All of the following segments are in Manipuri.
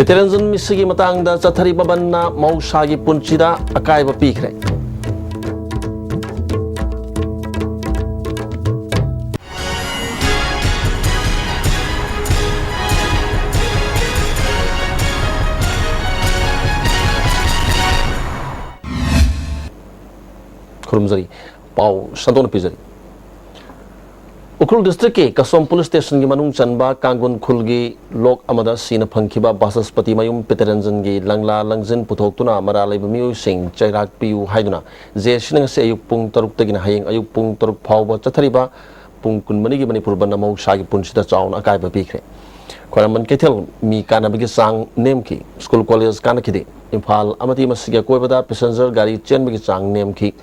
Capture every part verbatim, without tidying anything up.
ꯄꯤꯇꯔꯦꯟꯖꯟ ꯃꯤꯁꯤꯒꯤ ꯃꯇꯥꯡꯗ ꯆꯠꯊꯔꯤꯕ ꯕꯟꯅ ꯃꯍꯧꯁꯥꯒꯤ ꯄꯨꯟꯁꯤꯗ ꯑꯀꯥꯏꯕ ꯄꯤꯈ꯭ꯔꯦ꯫ ꯈꯨꯔꯨꯝꯖꯔꯤ꯫ ꯄꯥꯎ ꯁꯟꯗꯣꯛꯅ ꯄꯤꯖꯔꯤ꯫ ꯎꯈ꯭ꯔꯨꯜ ꯗꯤꯁꯇ꯭ꯔꯤꯛꯀꯤ ꯀꯁꯣꯝ ꯄꯨꯂꯤꯁ ꯁ꯭ꯇꯦꯁꯟꯒꯤ ꯃꯅꯨꯡ ꯆꯟꯕ ꯀꯥꯡꯒꯨꯟ ꯈꯨꯜꯒꯤ ꯂꯣꯛ ꯑꯃꯗ ꯁꯤꯅ ꯐꯪꯈꯤꯕ ꯕꯥꯆꯁꯄꯇꯤ ꯃꯌꯨꯝ ꯄꯤꯇꯔꯦꯟꯖꯟꯒꯤ ꯂꯪꯂꯥ ꯂꯪꯖꯤꯟ ꯄꯨꯊꯣꯛꯇꯨꯅ ꯃꯔꯥꯜ ꯂꯩꯕ ꯃꯤꯑꯣꯏꯁꯤꯡ ꯆꯩꯔꯥꯛ ꯄꯤꯌꯨ ꯍꯥꯏꯗꯨꯅ ꯖꯦ ꯁꯤꯅ ꯉꯁꯤ ꯑꯌꯨꯛ ꯄꯨꯡ ꯇꯔꯨꯛꯇꯒꯤꯅ ꯍꯌꯦꯡ ꯑꯌꯨꯛ ꯄꯨꯡ ꯇꯔꯨꯛ ꯐꯥꯎꯕ ꯆꯠꯊꯔꯤꯕ ꯄꯨꯡ ꯀꯨꯟꯃꯔꯤꯒꯤ ꯃꯅꯤꯄꯨꯔ ꯕꯟꯗ ꯃꯍꯧꯁꯥꯒꯤ ꯄꯨꯟꯁꯤꯗ ꯆꯥꯎꯅ ꯑꯀꯥꯏꯕ ꯄꯤꯈ꯭ꯔꯦ꯫ ꯈ꯭ꯋꯥꯏꯔꯝꯕꯟ ꯀꯩꯊꯦꯜ ꯃꯤ ꯀꯥꯅꯕꯒꯤ ꯆꯥꯡ ꯅꯦꯝꯈꯤ꯫ ꯁ꯭ꯀꯨꯜ ꯀꯣꯂꯦꯖ ꯀꯥꯅꯈꯤꯗꯦ꯫ ꯏꯝꯐꯥꯜ ꯑꯃꯗꯤ ꯃꯁꯤꯒꯤ ꯑꯀꯣꯏꯕꯗ ꯄꯦꯁꯦꯟꯖꯔ ꯒꯥꯔꯤ ꯆꯦꯟꯕꯒꯤ ꯆꯥꯡ ꯅꯦꯝꯈꯤ꯫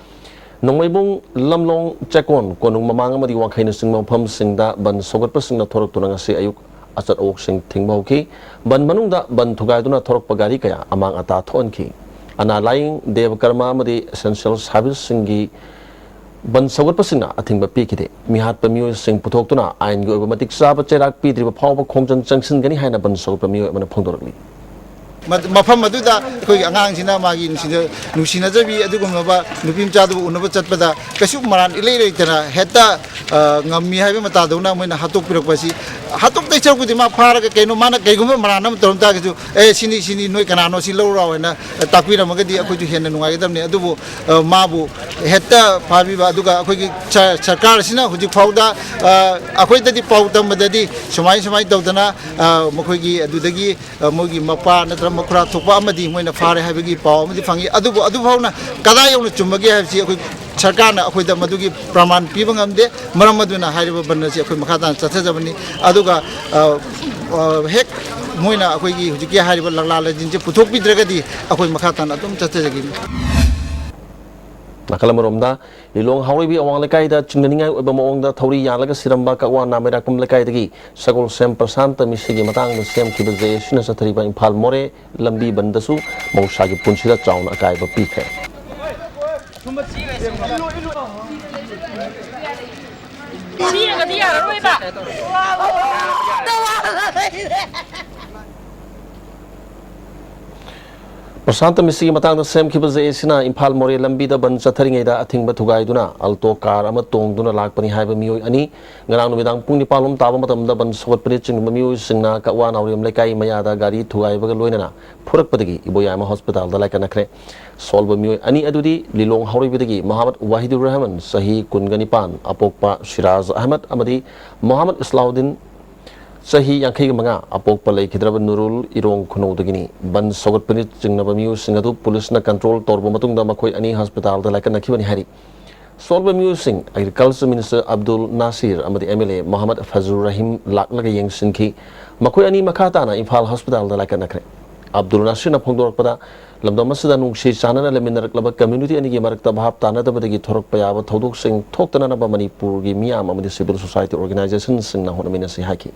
ꯅꯣꯡꯃꯩꯕꯨꯡ, ꯂꯝꯂꯣꯡ, ꯆꯦꯛꯀꯣꯟ, ꯀꯣꯅꯨꯡ ꯃꯃꯥꯡ ꯑꯃꯗꯤ ꯋꯥꯡꯈꯩꯅꯆꯤꯡꯕ ꯃꯐꯝꯁꯤꯡꯗ ꯕꯟ ꯁꯧꯒꯠꯄꯁꯤꯡꯅ ꯊꯣꯔꯛꯇꯨꯅ ꯉꯁꯤ ꯑꯌꯨꯛ ꯑꯆꯠ ꯑꯋꯣꯛꯁꯤꯡ ꯊꯤꯡꯕ ꯍꯧꯈꯤ꯫ ꯕꯟ ꯃꯅꯨꯡꯗ ꯕꯟ ꯊꯨꯒꯥꯏꯗꯨꯅ ꯊꯣꯔꯛꯄ ꯒꯥꯔꯤ ꯀꯌꯥ ꯑꯃꯥꯡ ꯑꯇꯥ ꯊꯣꯛꯍꯟꯈꯤ꯫ ꯑꯅꯥ ꯂꯥꯌꯦꯡ, ꯗꯦꯕ ꯀꯔꯃ ꯑꯃꯗꯤ ꯑꯦꯁꯦꯟꯁꯤꯌꯦꯜ ꯁꯥꯔꯚꯤꯁꯁꯤꯡꯒꯤ ꯕꯟ ꯁꯧꯒꯠꯄꯁꯤꯡꯅ ꯑꯊꯤꯡꯕ ꯄꯤꯈꯤꯗꯦ꯫ ꯃꯤꯍꯥꯠꯄ ꯃꯤꯑꯣꯏꯁꯤꯡ ꯄꯨꯊꯣꯛꯇꯨꯅ ꯑꯥꯏꯟꯒꯤ ꯑꯣꯏꯕ ꯃꯇꯤꯛ ꯆꯥꯕ ꯆꯩꯔꯥꯛ ꯄꯤꯗ꯭ꯔꯤꯕ ꯐꯥꯎꯕ ꯈꯣꯡꯖꯪ ꯆꯪꯁꯤꯟꯒꯅꯤ ꯍꯥꯏꯅ ꯕꯟ ꯁꯧꯒꯠꯄ ꯃꯤꯑꯣꯏ ꯑꯃꯅ ꯐꯣꯡꯗꯣꯔꯛꯂꯤ꯫ ꯃ-, ꯃꯐꯝ ꯑꯗꯨꯗ ꯑꯩꯈꯣꯏꯒꯤ ꯑꯉꯥꯡꯁꯤꯅ ꯃꯥꯒꯤ ꯅꯨꯡꯁꯤꯅ-, ꯅꯨꯡꯁꯤꯅꯖꯕꯤ ꯑꯗꯨꯒꯨꯝꯂꯕ ꯅꯨꯄꯤ ꯃꯆꯥꯗꯨꯕꯨ ꯎꯅꯕ ꯆꯠꯄꯗ ꯀꯩꯁꯨ ꯃꯔꯥꯟ ꯏꯂꯩ ꯂꯩꯇꯅ ꯍꯦꯛꯇ, ꯑ, ꯉꯝꯃꯤ ꯍꯥꯏꯕ ꯃꯇꯥꯗꯧꯅ ꯃꯣꯏꯅ ꯍꯥꯠꯇꯣꯛꯄꯤꯔꯛꯄ ꯑꯁꯤ, ꯍꯥꯠꯇꯣꯛꯇꯩ ꯁꯔꯨꯛꯄꯨꯗꯤ ꯃꯥ ꯐꯥꯔꯒ ꯀꯩꯅꯣ, ꯃꯥꯅ ꯀꯩꯒꯨꯝꯕ ꯃꯔꯥꯟ ꯑꯃ ꯇꯧꯔꯝ ꯇꯥꯔꯒꯁꯨ, "ꯑꯦ, ꯁꯤꯅꯤ, ꯁꯤꯅꯤ, ꯅꯣꯏ ꯀꯅꯥꯅꯣ, ꯁꯤ ꯂꯧꯔꯣ" ꯍꯥꯏꯅ ꯇꯥꯛꯄꯤꯔꯝꯃꯒꯗꯤ ꯑꯩꯈꯣꯏꯁꯨ ꯍꯦꯟꯅ ꯅꯨꯡꯉꯥꯏꯒꯗꯕꯅꯤ꯫ ꯑꯗꯨꯕꯨ, ꯑ, ꯃꯥꯕꯨ ꯍꯦꯛꯇ ꯐꯥꯕꯤꯕ, ꯑꯗꯨꯒ ꯑꯩꯈꯣꯏꯒꯤ ꯁ-, ꯁꯔꯀꯥꯔꯁꯤꯅ ꯍꯧꯖꯤꯛ ꯐꯥꯎꯗ, ꯑ, ꯑꯩꯈꯣꯏꯗꯗꯤ ꯄꯥꯎ ꯇꯝꯕꯗꯗꯤ ꯁꯨꯃꯥꯏ ꯁꯨꯃꯥꯏ ꯇꯧꯗꯅ, ꯑ, ꯃꯈꯣꯏꯒꯤ ꯑꯗꯨꯗꯒꯤ, ꯑ, ꯃꯣꯏꯒꯤ ꯃꯄꯥ ꯅꯠꯇ꯭ꯔꯒ ꯃꯈꯨꯔꯥ ꯊꯣꯛꯄ ꯑꯃꯗꯤ ꯃꯣꯏꯅ ꯐꯥꯔꯦ ꯍꯥꯏꯕꯒꯤ ꯄꯥꯎ ꯑꯃꯗꯤ ꯐꯪꯉꯤ꯫ ꯑꯗꯨꯕꯨ ꯑꯗꯨꯐꯥꯎꯅ ꯀꯗꯥꯏ ꯌꯧꯅ ꯆꯨꯝꯕꯒꯦ ꯍꯥꯏꯕꯁꯤ ꯑꯩꯈꯣꯏ ꯁꯔꯀꯥꯔꯅ ꯑꯩꯈꯣꯏꯗ ꯃꯗꯨꯒꯤ ꯄ꯭ꯔꯃꯥꯟ ꯄꯤꯕ ꯉꯝꯗꯦ꯫ ꯃꯔꯝ ꯑꯗꯨꯅ ꯍꯥꯏꯔꯤꯕ ꯕꯟ ꯑꯁꯤ ꯑꯩꯈꯣꯏ ꯃꯈꯥ ꯇꯥꯅ ꯆꯠꯊꯖꯕꯅꯤ꯫ ꯑꯗꯨꯒ, ꯑ, ꯑ, ꯍꯦꯛ ꯃꯣꯏꯅ ꯑꯩꯈꯣꯏꯒꯤ ꯍꯧꯖꯤꯛꯀꯤ ꯍꯥꯏꯔꯤꯕ ꯂꯪꯂꯥ ꯂꯪꯖꯤꯟꯁꯦ ꯄꯨꯊꯣꯛꯄꯤꯗ꯭ꯔꯒꯗꯤ ꯑꯩꯈꯣꯏ ꯃꯈꯥ ꯇꯥꯅ ꯑꯗꯨꯝ ꯆꯠꯊꯖꯒꯅꯤ꯫ ꯅꯥꯀꯜ ꯑꯃꯔꯣꯝꯗ, ꯂꯤꯂꯣꯡ ꯍꯥꯎꯔꯩꯕꯤ ꯑꯋꯥꯡ ꯂꯩꯀꯥꯏꯗ ꯆꯤꯡꯅꯅꯤꯡꯉꯥꯏ ꯑꯣꯏꯕ ꯃꯑꯣꯡꯗ ꯊꯧꯔꯤ ꯌꯥꯜꯂꯒ ꯁꯤꯔꯝꯕ ꯀꯛꯋꯥ ꯅꯥꯃꯩꯔꯥꯛꯄꯝ ꯂꯩꯀꯥꯏꯗꯒꯤ ꯁꯒꯣꯜꯁꯦꯝ ꯄ꯭ꯔꯁꯥꯟꯇ ꯃꯤꯁꯤꯒꯤ ꯃꯇꯥꯡꯗ ꯁꯦꯝꯈꯤꯕ ꯖꯦ ꯑꯦ ꯁꯤꯅ ꯆꯠꯊꯔꯤꯕ ꯏꯝꯐꯥꯜ ꯃꯣꯔꯦ ꯂꯝꯕꯤ ꯕꯟꯗꯁꯨ ꯃꯍꯧꯁꯥꯒꯤ ꯄꯨꯟꯁꯤꯗ ꯆꯥꯎꯅ ꯑꯀꯥꯏꯕ ꯄꯤꯈ꯭ꯔꯦ꯫ ꯁꯤꯔꯒꯗꯤ ꯌꯥꯔꯔꯣꯏꯕ꯫ ꯄ꯭ꯔꯁꯥꯟꯇ ꯃꯤꯁꯤꯒꯤ ꯃꯇꯥꯡꯗ ꯁꯦꯝꯈꯤꯕ ꯖꯦ ꯑꯦꯁꯤꯅ ꯏꯝꯐꯥꯜ ꯃꯣꯔꯦ ꯂꯝꯕꯤꯗ ꯕꯟ ꯆꯠꯊꯔꯤꯉꯩꯗ ꯑꯊꯤꯡꯕ ꯊꯨꯒꯥꯏꯗꯨꯅ ꯑꯜꯇꯣ ꯀꯥꯔ ꯑꯃ ꯇꯣꯡꯗꯨꯅ ꯂꯥꯛꯄꯅꯤ ꯍꯥꯏꯕ ꯃꯤꯑꯣꯏ ꯑꯅꯤ ꯉꯔꯥꯡ ꯅꯨꯃꯤꯗꯥꯡ ꯄꯨꯡ ꯅꯤꯄꯥꯟ ꯂꯣꯝ ꯇꯥꯕ ꯃꯇꯝꯗ ꯕꯟ ꯁꯧꯒꯠꯄꯅ ꯆꯤꯡꯕ ꯃꯤꯑꯣꯏꯁꯤꯡꯅ ꯀꯛꯋꯥ ꯅꯥꯎꯔꯦꯝ ꯂꯩꯀꯥꯏ ꯃꯌꯥꯗ ꯒꯥꯔꯤ ꯊꯨꯒꯥꯏꯕꯒ ꯂꯣꯏꯅꯅ ꯐꯨꯔꯛꯄꯗꯒꯤ ꯏꯕꯣꯌꯥꯏꯃ ꯍꯣꯁꯄꯤꯇꯥꯜꯗ ꯂꯥꯏꯀꯠꯅꯈ꯭ꯔꯦ꯫ ꯁꯣꯜꯕ ꯃꯤꯑꯣꯏ ꯑꯅꯤ ꯑꯗꯨꯗꯤ ꯂꯤꯂꯣꯡ ꯍꯥꯎꯔꯩꯕꯗꯒꯤ ꯃꯣꯍꯥꯃꯗ ꯋꯥꯍꯤꯗꯨꯔ ꯔꯍꯃꯟ, ꯆꯍꯤ ꯀꯨꯟꯒ ꯅꯤꯄꯥꯟ, ꯑꯄꯣꯛꯄ ꯁꯤꯔꯥꯖ ꯑꯍꯃꯗ ꯑꯃꯗꯤ ꯃꯣꯍꯥꯃꯗ ꯏꯁꯂꯥꯎꯗꯤꯟ, ꯆꯍꯤ ꯌꯥꯡꯈꯩꯒ ꯃꯉꯥ, ꯑꯄꯣꯛꯄ ꯂꯩꯈꯤꯗ꯭ꯔꯕ ꯅꯨꯔꯨꯜ ꯏꯔꯣꯡ ꯈꯨꯅꯧꯗꯒꯤꯅꯤ꯫ ꯕꯟ ꯁꯧꯒꯠꯄꯅ ꯆꯤꯡꯅꯕ ꯃꯤꯑꯣꯏꯁꯤꯡ ꯑꯗꯨ ꯄꯨꯂꯤꯁꯅ ꯀꯟꯇ꯭ꯔꯣꯜ ꯇꯧꯔꯕ ꯃꯇꯨꯡꯗ ꯃꯈꯣꯏ ꯑꯅꯤ ꯍꯣꯁꯄꯤꯇꯥꯜꯗ ꯂꯥꯏꯀꯠꯅꯈꯤꯕꯅꯤ ꯍꯥꯏꯔꯤ꯫ ꯁꯣꯜꯕ ꯃꯤꯑꯣꯏꯁꯤꯡ ꯑꯦꯒ꯭ꯔꯤꯀꯜꯆꯔ ꯃꯤꯅꯤꯁꯇꯔ ꯑꯕꯗꯨꯜ ꯅꯥꯁꯤꯔ ꯑꯃꯗꯤ ꯑꯦꯝ ꯑꯦꯜ ꯑꯦ ꯃꯣꯍꯥꯃꯗ ꯐꯖꯨꯔ ꯔꯍꯤꯝ ꯂꯥꯛꯂꯒ ꯌꯦꯡꯁꯤꯟꯈꯤ꯫ ꯃꯈꯣꯏ ꯑꯅꯤ ꯃꯈꯥ ꯇꯥꯅ ꯏꯝꯐꯥꯜ ꯍꯣꯁꯄꯤꯇꯥꯜꯗ ꯂꯥꯏꯀꯠꯅꯈ꯭ꯔꯦ꯫ ꯑꯕꯗꯨꯜ ꯅꯥꯁꯤꯔꯅ ꯐꯣꯡꯗꯣꯔꯛꯄꯗ, ꯂꯝꯗꯝ ꯑꯁꯤꯗ ꯅꯨꯡꯁꯤ ꯆꯥꯟꯅꯅ ꯂꯩꯃꯤꯟꯅꯔꯛꯂꯕ ꯀꯝꯃ꯭ꯌꯨꯅꯤꯇꯤ ꯑꯅꯤꯒꯤ ꯃꯔꯛꯇ ꯚꯥꯞ ꯇꯥꯅꯗꯕꯗꯒꯤ ꯊꯣꯔꯛꯄ ꯌꯥꯕ ꯊꯧꯗꯣꯛꯁꯤꯡ ꯊꯣꯛꯇꯅꯅꯕ ꯃꯅꯤꯄꯨꯔꯒꯤ ꯃꯤꯌꯥꯝ ꯑꯃꯗꯤ ꯁꯤꯚꯤꯜ ꯁꯣꯁꯥꯏꯇꯤ ꯑꯣꯔꯒꯅꯥꯏꯖꯦꯁꯟꯁꯤꯡꯅ ꯍꯣꯠꯅꯃꯤꯟꯅꯁꯤ ꯍꯥꯏꯈꯤ꯫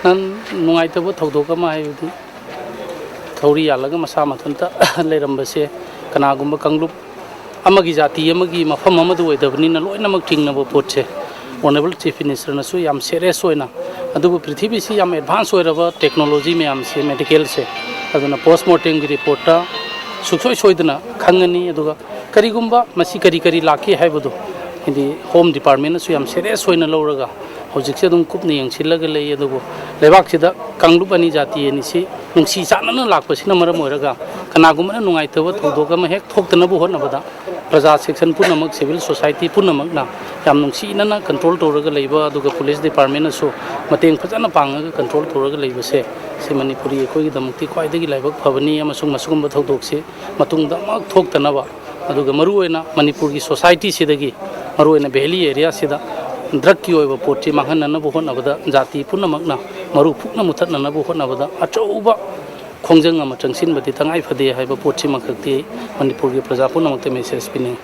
ꯅꯪ ꯅꯨꯡꯉꯥꯏꯇꯕ ꯊꯧꯗꯣꯛ ꯑꯃ ꯍꯥꯏꯕꯗꯤ ꯊꯧꯔꯤ ꯌꯥꯜꯂꯒ ꯃꯁꯥ ꯃꯊꯟꯇ ꯂꯩꯔꯝꯕꯁꯦ ꯀꯅꯥꯒꯨꯝꯕ ꯀꯥꯡꯂꯨꯞ ꯑꯃꯒꯤ ꯖꯥꯇꯤ ꯑꯃꯒꯤ ꯃꯐꯝ ꯑꯃꯗ ꯑꯣꯏꯗꯕꯅꯤꯅ ꯂꯣꯏꯅꯃꯛ ꯆꯤꯡꯅꯕ ꯄꯣꯠꯁꯦ ꯑꯣꯅꯔꯦꯕꯜ ꯆꯤꯐ ꯃꯤꯅꯤꯁꯇꯔꯅꯁꯨ ꯌꯥꯝ ꯁꯦꯔꯤꯌꯁ ꯑꯣꯏꯅ, ꯑꯗꯨꯕꯨ ꯄ꯭ꯔꯤꯊꯤꯕꯤꯁꯤ ꯌꯥꯝ ꯑꯦꯗꯚꯥꯟꯁ ꯑꯣꯏꯔꯕ ꯇꯦꯛꯅꯣꯂꯣꯖꯤ ꯃꯌꯥꯝꯁꯦ, ꯃꯦꯗꯤꯀꯦꯜꯁꯦ, ꯑꯗꯨꯅ ꯄꯣꯁꯃꯣꯔꯇꯦꯝꯒꯤ ꯔꯤꯄꯣꯔꯠꯇ ꯁꯨꯡꯁꯣꯏ ꯁꯣꯏꯗꯅ ꯈꯪꯒꯅꯤ꯫ ꯑꯗꯨꯒ ꯀꯔꯤꯒꯨꯝꯕ ꯃꯁꯤ ꯀꯔꯤ ꯀꯔꯤ ꯂꯥꯛꯈꯤ ꯍꯥꯏꯕꯗꯨ ꯍꯥꯏꯗꯤ ꯍꯣꯝ ꯗꯤꯄꯥꯔꯠꯃꯦꯟꯅꯁꯨ ꯌꯥꯝ ꯁꯦꯔꯤꯌꯁ ꯑꯣꯏꯅ ꯂꯧꯔꯒ ꯍꯧꯖꯤꯛꯁꯦ ꯑꯗꯨꯝ ꯀꯨꯞꯅ ꯌꯦꯡꯁꯤꯜꯂꯒ ꯂꯩ꯫ ꯑꯗꯨꯕꯨ ꯂꯩꯕꯥꯛꯁꯤꯗ ꯀꯥꯡꯂꯨꯞ ꯑꯅꯤ ꯖꯥꯇꯤ ꯑꯅꯤꯁꯤ ꯅꯨꯡꯁꯤ ꯆꯥꯟꯅꯅ ꯂꯥꯛꯄꯁꯤꯅ ꯃꯔꯝ ꯑꯣꯏꯔꯒ ꯀꯅꯥꯒꯨꯝꯕꯅ ꯅꯨꯡꯉꯥꯏꯇꯕ ꯊꯧꯗꯣꯛ ꯑꯃ ꯍꯦꯛ ꯊꯣꯛꯇꯅꯕ ꯍꯣꯠꯅꯕꯗ ꯄ꯭ꯔꯖꯥ ꯁꯦꯛꯁꯟ ꯄꯨꯝꯅꯃꯛ, ꯁꯤꯚꯤꯜ ꯁꯣꯁꯥꯏꯇꯤ ꯄꯨꯝꯅꯃꯛꯅ ꯌꯥꯝ ꯅꯨꯡꯁꯤꯅꯅ ꯀꯟꯇ꯭ꯔꯣꯜ ꯇꯧꯔꯒ ꯂꯩꯕ, ꯑꯗꯨꯒ ꯄꯨꯂꯤꯁ ꯗꯤꯄꯥꯔꯠꯃꯦꯟꯅꯁꯨ ꯃꯇꯦꯡ ꯐꯖꯅ ꯄꯥꯡꯉꯒ ꯀꯟꯇ꯭ꯔꯣꯜ ꯇꯧꯔꯒ ꯂꯩꯕꯁꯦ, ꯁꯤ ꯃꯅꯤꯄꯨꯔꯤ ꯑꯩꯈꯣꯏꯒꯤꯗꯃꯛꯇꯤ ꯈ꯭ꯋꯥꯏꯗꯒꯤ ꯂꯥꯏꯕꯛ ꯐꯕꯅꯤ꯫ ꯑꯃꯁꯨꯡ ꯃꯁꯤꯒꯨꯝꯕ ꯊꯧꯗꯣꯛꯁꯤ ꯃꯇꯨꯡꯗ ꯑꯃꯨꯛ ꯊꯣꯛꯇꯅꯕ, ꯑꯗꯨꯒ ꯃꯔꯨꯑꯣꯏꯅ ꯃꯅꯤꯄꯨꯔꯒꯤ ꯁꯣꯁꯥꯏꯇꯤꯁꯤꯗꯒꯤ, ꯃꯔꯨꯑꯣꯏꯅ ꯚꯦꯂꯤ ꯑꯦꯔꯤꯌꯥꯁꯤꯗ ꯗ꯭ꯔꯒꯀꯤ ꯑꯣꯏꯕ ꯄꯣꯠꯁꯤ ꯃꯥꯡꯍꯟꯅꯅꯕ ꯍꯣꯠꯅꯕꯗ, ꯖꯥꯇꯤ ꯄꯨꯝꯅꯃꯛꯅ ꯃꯔꯨ ꯐꯨꯛꯅ ꯃꯨꯊꯠꯅꯅꯕ ꯍꯣꯠꯅꯕꯗ ꯑꯆꯧꯕ ꯈꯣꯡꯖꯪ ꯑꯃ ꯆꯪꯁꯤꯟꯕꯗꯤ ꯇꯉꯥꯏ ꯐꯗꯦ ꯍꯥꯏꯕ ꯄꯣꯠꯁꯤꯃꯈꯛꯇꯤ ꯃꯅꯤꯄꯨꯔꯒꯤ ꯄ꯭ꯔꯖꯥ ꯄꯨꯝꯅꯃꯛꯇ ꯃꯦꯁꯦꯖ ꯄꯤꯅꯤꯡꯏ꯫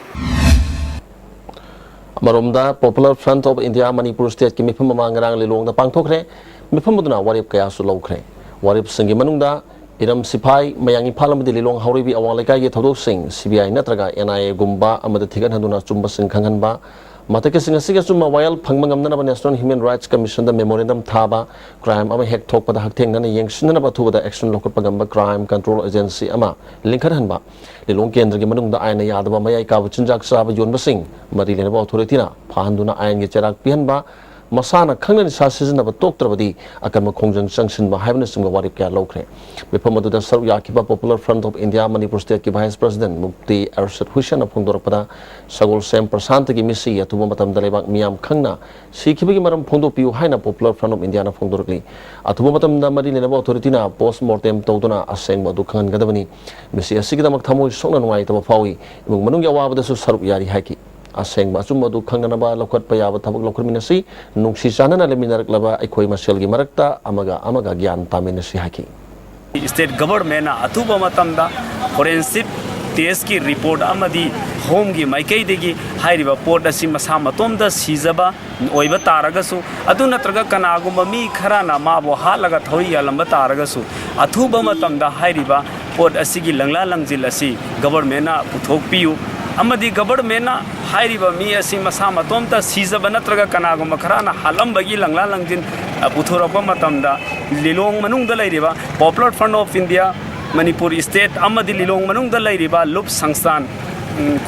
ꯑꯃꯔꯣꯝꯗ, Popular Front of India Manipur ꯁ꯭ꯇꯦꯠꯀꯤ ꯃꯤꯐꯝ ꯑꯃ ꯉꯔꯥꯡ ꯂꯤꯂꯣꯡꯗ ꯄꯥꯡꯊꯣꯛꯈ꯭ꯔꯦ꯫ ꯃꯤꯐꯝ ꯑꯗꯨꯅ ꯋꯥꯔꯦꯞ ꯀꯌꯥꯁꯨ ꯂꯧꯈ꯭ꯔꯦ꯫ ꯋꯥꯔꯦꯞꯁꯤꯡꯒꯤ ꯃꯅꯨꯡꯗ ꯏꯔꯝ ꯁꯤꯐꯥꯏ, ꯃꯌꯥꯡ ꯏꯝꯐꯥꯜ ꯑꯃꯗꯤ ꯂꯤꯂꯣꯡ ꯍꯥꯎꯔꯩꯕꯤ ꯑꯋꯥꯡ ꯂꯩꯀꯥꯏꯒꯤ ꯊꯧꯗꯣꯛꯁꯤꯡ ꯁꯤ ꯕꯤ ꯑꯥꯏ ꯅꯠꯇ꯭ꯔꯒ ꯑꯦꯟ ꯑꯥꯏ ꯑꯦꯒꯨꯝꯕ ꯑꯃꯗ ꯊꯤꯒꯠꯍꯟꯗꯨꯅ ꯑꯆꯨꯝꯕꯁꯤꯡ ꯈꯪꯍꯟꯕ, ꯃꯊꯛꯀꯤꯁꯤꯡ ꯑꯁꯤꯒꯤ ꯑꯆꯨꯝꯕ ꯋꯥꯌꯦꯜ ꯐꯪꯕ ꯉꯝꯅꯅꯕ National Human Rights Commissionꯗ memorandum ꯊꯥꯕ, crime ꯑꯃ ꯍꯦꯛ ꯊꯣꯛꯄꯗ ꯍꯛꯊꯦꯡꯅꯅ ꯌꯦꯡꯁꯤꯟꯅꯅꯕ ꯑꯊꯨꯕꯗ action ꯂꯧꯈꯠꯄ ꯉꯝꯕ crime control agency ꯑꯃ ꯂꯤꯡꯈꯠꯍꯟꯕ, ꯂꯤꯂꯣꯡ ꯀꯦꯟꯗ꯭ꯔꯒꯤ ꯃꯅꯨꯡꯗ ꯑꯥꯏꯟꯅ ꯌꯥꯗꯕ ꯃꯌꯥꯏ ꯀꯥꯕ ꯆꯤꯟꯖꯥꯛ ꯆꯥꯕ ꯌꯣꯟꯕꯁꯤꯡ ꯃꯔꯤ ꯂꯩꯅꯕ authorityꯅ ꯐꯥꯍꯟꯗꯨꯅ ꯑꯥꯏꯟꯒꯤ ꯆꯩꯔꯥꯛ ꯄꯤꯍꯟꯕ, ꯃꯁꯥꯅ ꯈꯪꯅ ꯅꯤꯁꯥ ꯁꯤꯖꯤꯟꯅꯕ ꯇꯣꯛꯇ꯭ꯔꯕꯗꯤ ꯑꯀꯟꯕ ꯈꯣꯡꯖꯪ ꯆꯪꯁꯤꯟꯕ ꯍꯥꯏꯕꯅꯆꯤꯡꯕ ꯋꯥꯔꯦꯞ ꯀꯌꯥ ꯂꯧꯈ꯭ꯔꯦ꯫ ꯃꯤꯐꯝ ꯑꯗꯨꯗ ꯁꯔꯨꯛ ꯌꯥꯈꯤꯕ Popular Front of India Manipur stateꯀꯤ vice president Mufti ꯑꯔꯁꯗ ꯍꯨꯁꯦꯟꯅ ꯐꯣꯡꯗꯣꯔꯛꯄꯗ, ꯁꯒꯣꯜꯁꯦꯝ ꯄ꯭ꯔꯁꯥꯟꯇꯒꯤ ꯃꯤꯁꯤ ꯑꯊꯨꯕ ꯃꯇꯝꯗ ꯂꯩꯕꯥꯛ ꯃꯤꯌꯥꯝ ꯈꯪꯅ ꯁꯤꯈꯤꯕꯒꯤ ꯃꯔꯝ ꯐꯣꯡꯗꯣꯛꯄꯤꯌꯨ ꯍꯥꯏꯅ Popular Front of Indiaꯅ ꯐꯣꯡꯗꯣꯔꯛꯂꯤ꯫ ꯑꯊꯨꯕ ꯃꯇꯝꯗ ꯃꯔꯤ ꯂꯩꯅꯕ authorityꯅ post mortem ꯇꯧꯗꯨꯅ ꯑꯁꯦꯡꯕ ꯑꯗꯨ ꯈꯪꯍꯟꯒꯗꯕꯅꯤ꯫ ꯃꯤꯁꯤ ꯑꯁꯤꯒꯤꯗꯃꯛ ꯊꯃꯣꯏ ꯁꯣꯛꯅ ꯅꯨꯡꯉꯥꯏꯇꯕ ꯐꯥꯎꯏ꯫ ꯏꯃꯨꯡ ꯃꯅꯨꯡꯒꯤ ꯑꯋꯥꯕꯗꯁꯨ ꯁꯔꯨꯛ ꯌꯥꯔꯤ ꯍꯥꯏꯈꯤ꯫ ꯑꯁꯦꯡꯕ ꯑꯆꯨꯝꯕ ꯑꯗꯨ ꯈꯪꯅꯅꯕ ꯂꯧꯈꯠꯄ ꯌꯥꯕ ꯊꯕꯛ ꯂꯧꯈꯠꯃꯤꯟꯅꯁꯤ꯫ ꯅꯨꯡꯁꯤ ꯆꯥꯟꯅꯅ ꯂꯩꯃꯤꯟꯅꯔꯛꯂꯕ ꯑꯩꯈꯣꯏ ꯃꯁꯦꯜꯒꯤ ꯃꯔꯛꯇ ꯑꯃꯒ ꯑꯃꯒ ꯒ꯭ꯌꯥꯟ ꯇꯥꯃꯤꯟꯅꯁꯤ ꯍꯥꯏꯈꯤ꯫ State governmentꯅ ꯑꯊꯨꯕ ꯃꯇꯝꯗ forensic testꯀꯤ report ꯑꯃꯗꯤ homeꯒꯤ ꯃꯥꯏꯀꯩꯗꯒꯤ ꯍꯥꯏꯔꯤꯕ ꯄꯣꯠ ꯑꯁꯤ ꯃꯁꯥ ꯃꯇꯣꯝꯇ ꯁꯤꯖꯕ ꯑꯣꯏꯕ ꯇꯥꯔꯒꯁꯨ, ꯑꯗꯨ ꯅꯠꯇ꯭ꯔꯒ ꯀꯅꯥꯒꯨꯝꯕ ꯃꯤ ꯈꯔꯅ ꯃꯥꯕꯨ ꯍꯥꯠꯂꯒ ꯊꯧꯔꯤ ꯌꯥꯜꯂꯝꯕ ꯇꯥꯔꯒꯁꯨ, ꯑꯊꯨꯕ ꯃꯇꯝꯗ ꯍꯥꯏꯔꯤꯕ ꯄꯣꯠ ꯑꯁꯤꯒꯤ ꯂꯪꯂꯥ ꯂꯪꯖꯤꯜ ꯑꯁꯤ governmentꯅ ꯄꯨꯊꯣꯛꯄꯤꯌꯨ꯫ ꯑꯃꯗꯤ governmentꯅ ꯍꯥꯏꯔꯤꯕ ꯃꯤ ꯑꯁꯤ ꯃꯁꯥ ꯃꯇꯣꯝꯇ ꯁꯤꯖꯕ ꯅꯠꯇ꯭ꯔꯒ ꯀꯅꯥꯒꯨꯝꯕ ꯈꯔꯅ ꯍꯥꯠꯂꯝꯕꯒꯤ ꯂꯪꯂꯥ ꯂꯪꯖꯤꯟ ꯄꯨꯊꯣꯔꯛꯄ ꯃꯇꯝꯗ, ꯂꯤꯂꯣꯡ ꯃꯅꯨꯡꯗ ꯂꯩꯔꯤꯕ Popular Front of India Manipur state ꯑꯃꯗꯤ ꯂꯤꯂꯣꯡ ꯃꯅꯨꯡꯗ ꯂꯩꯔꯤꯕ ꯂꯨꯞ ꯁꯪꯁꯊꯥꯟ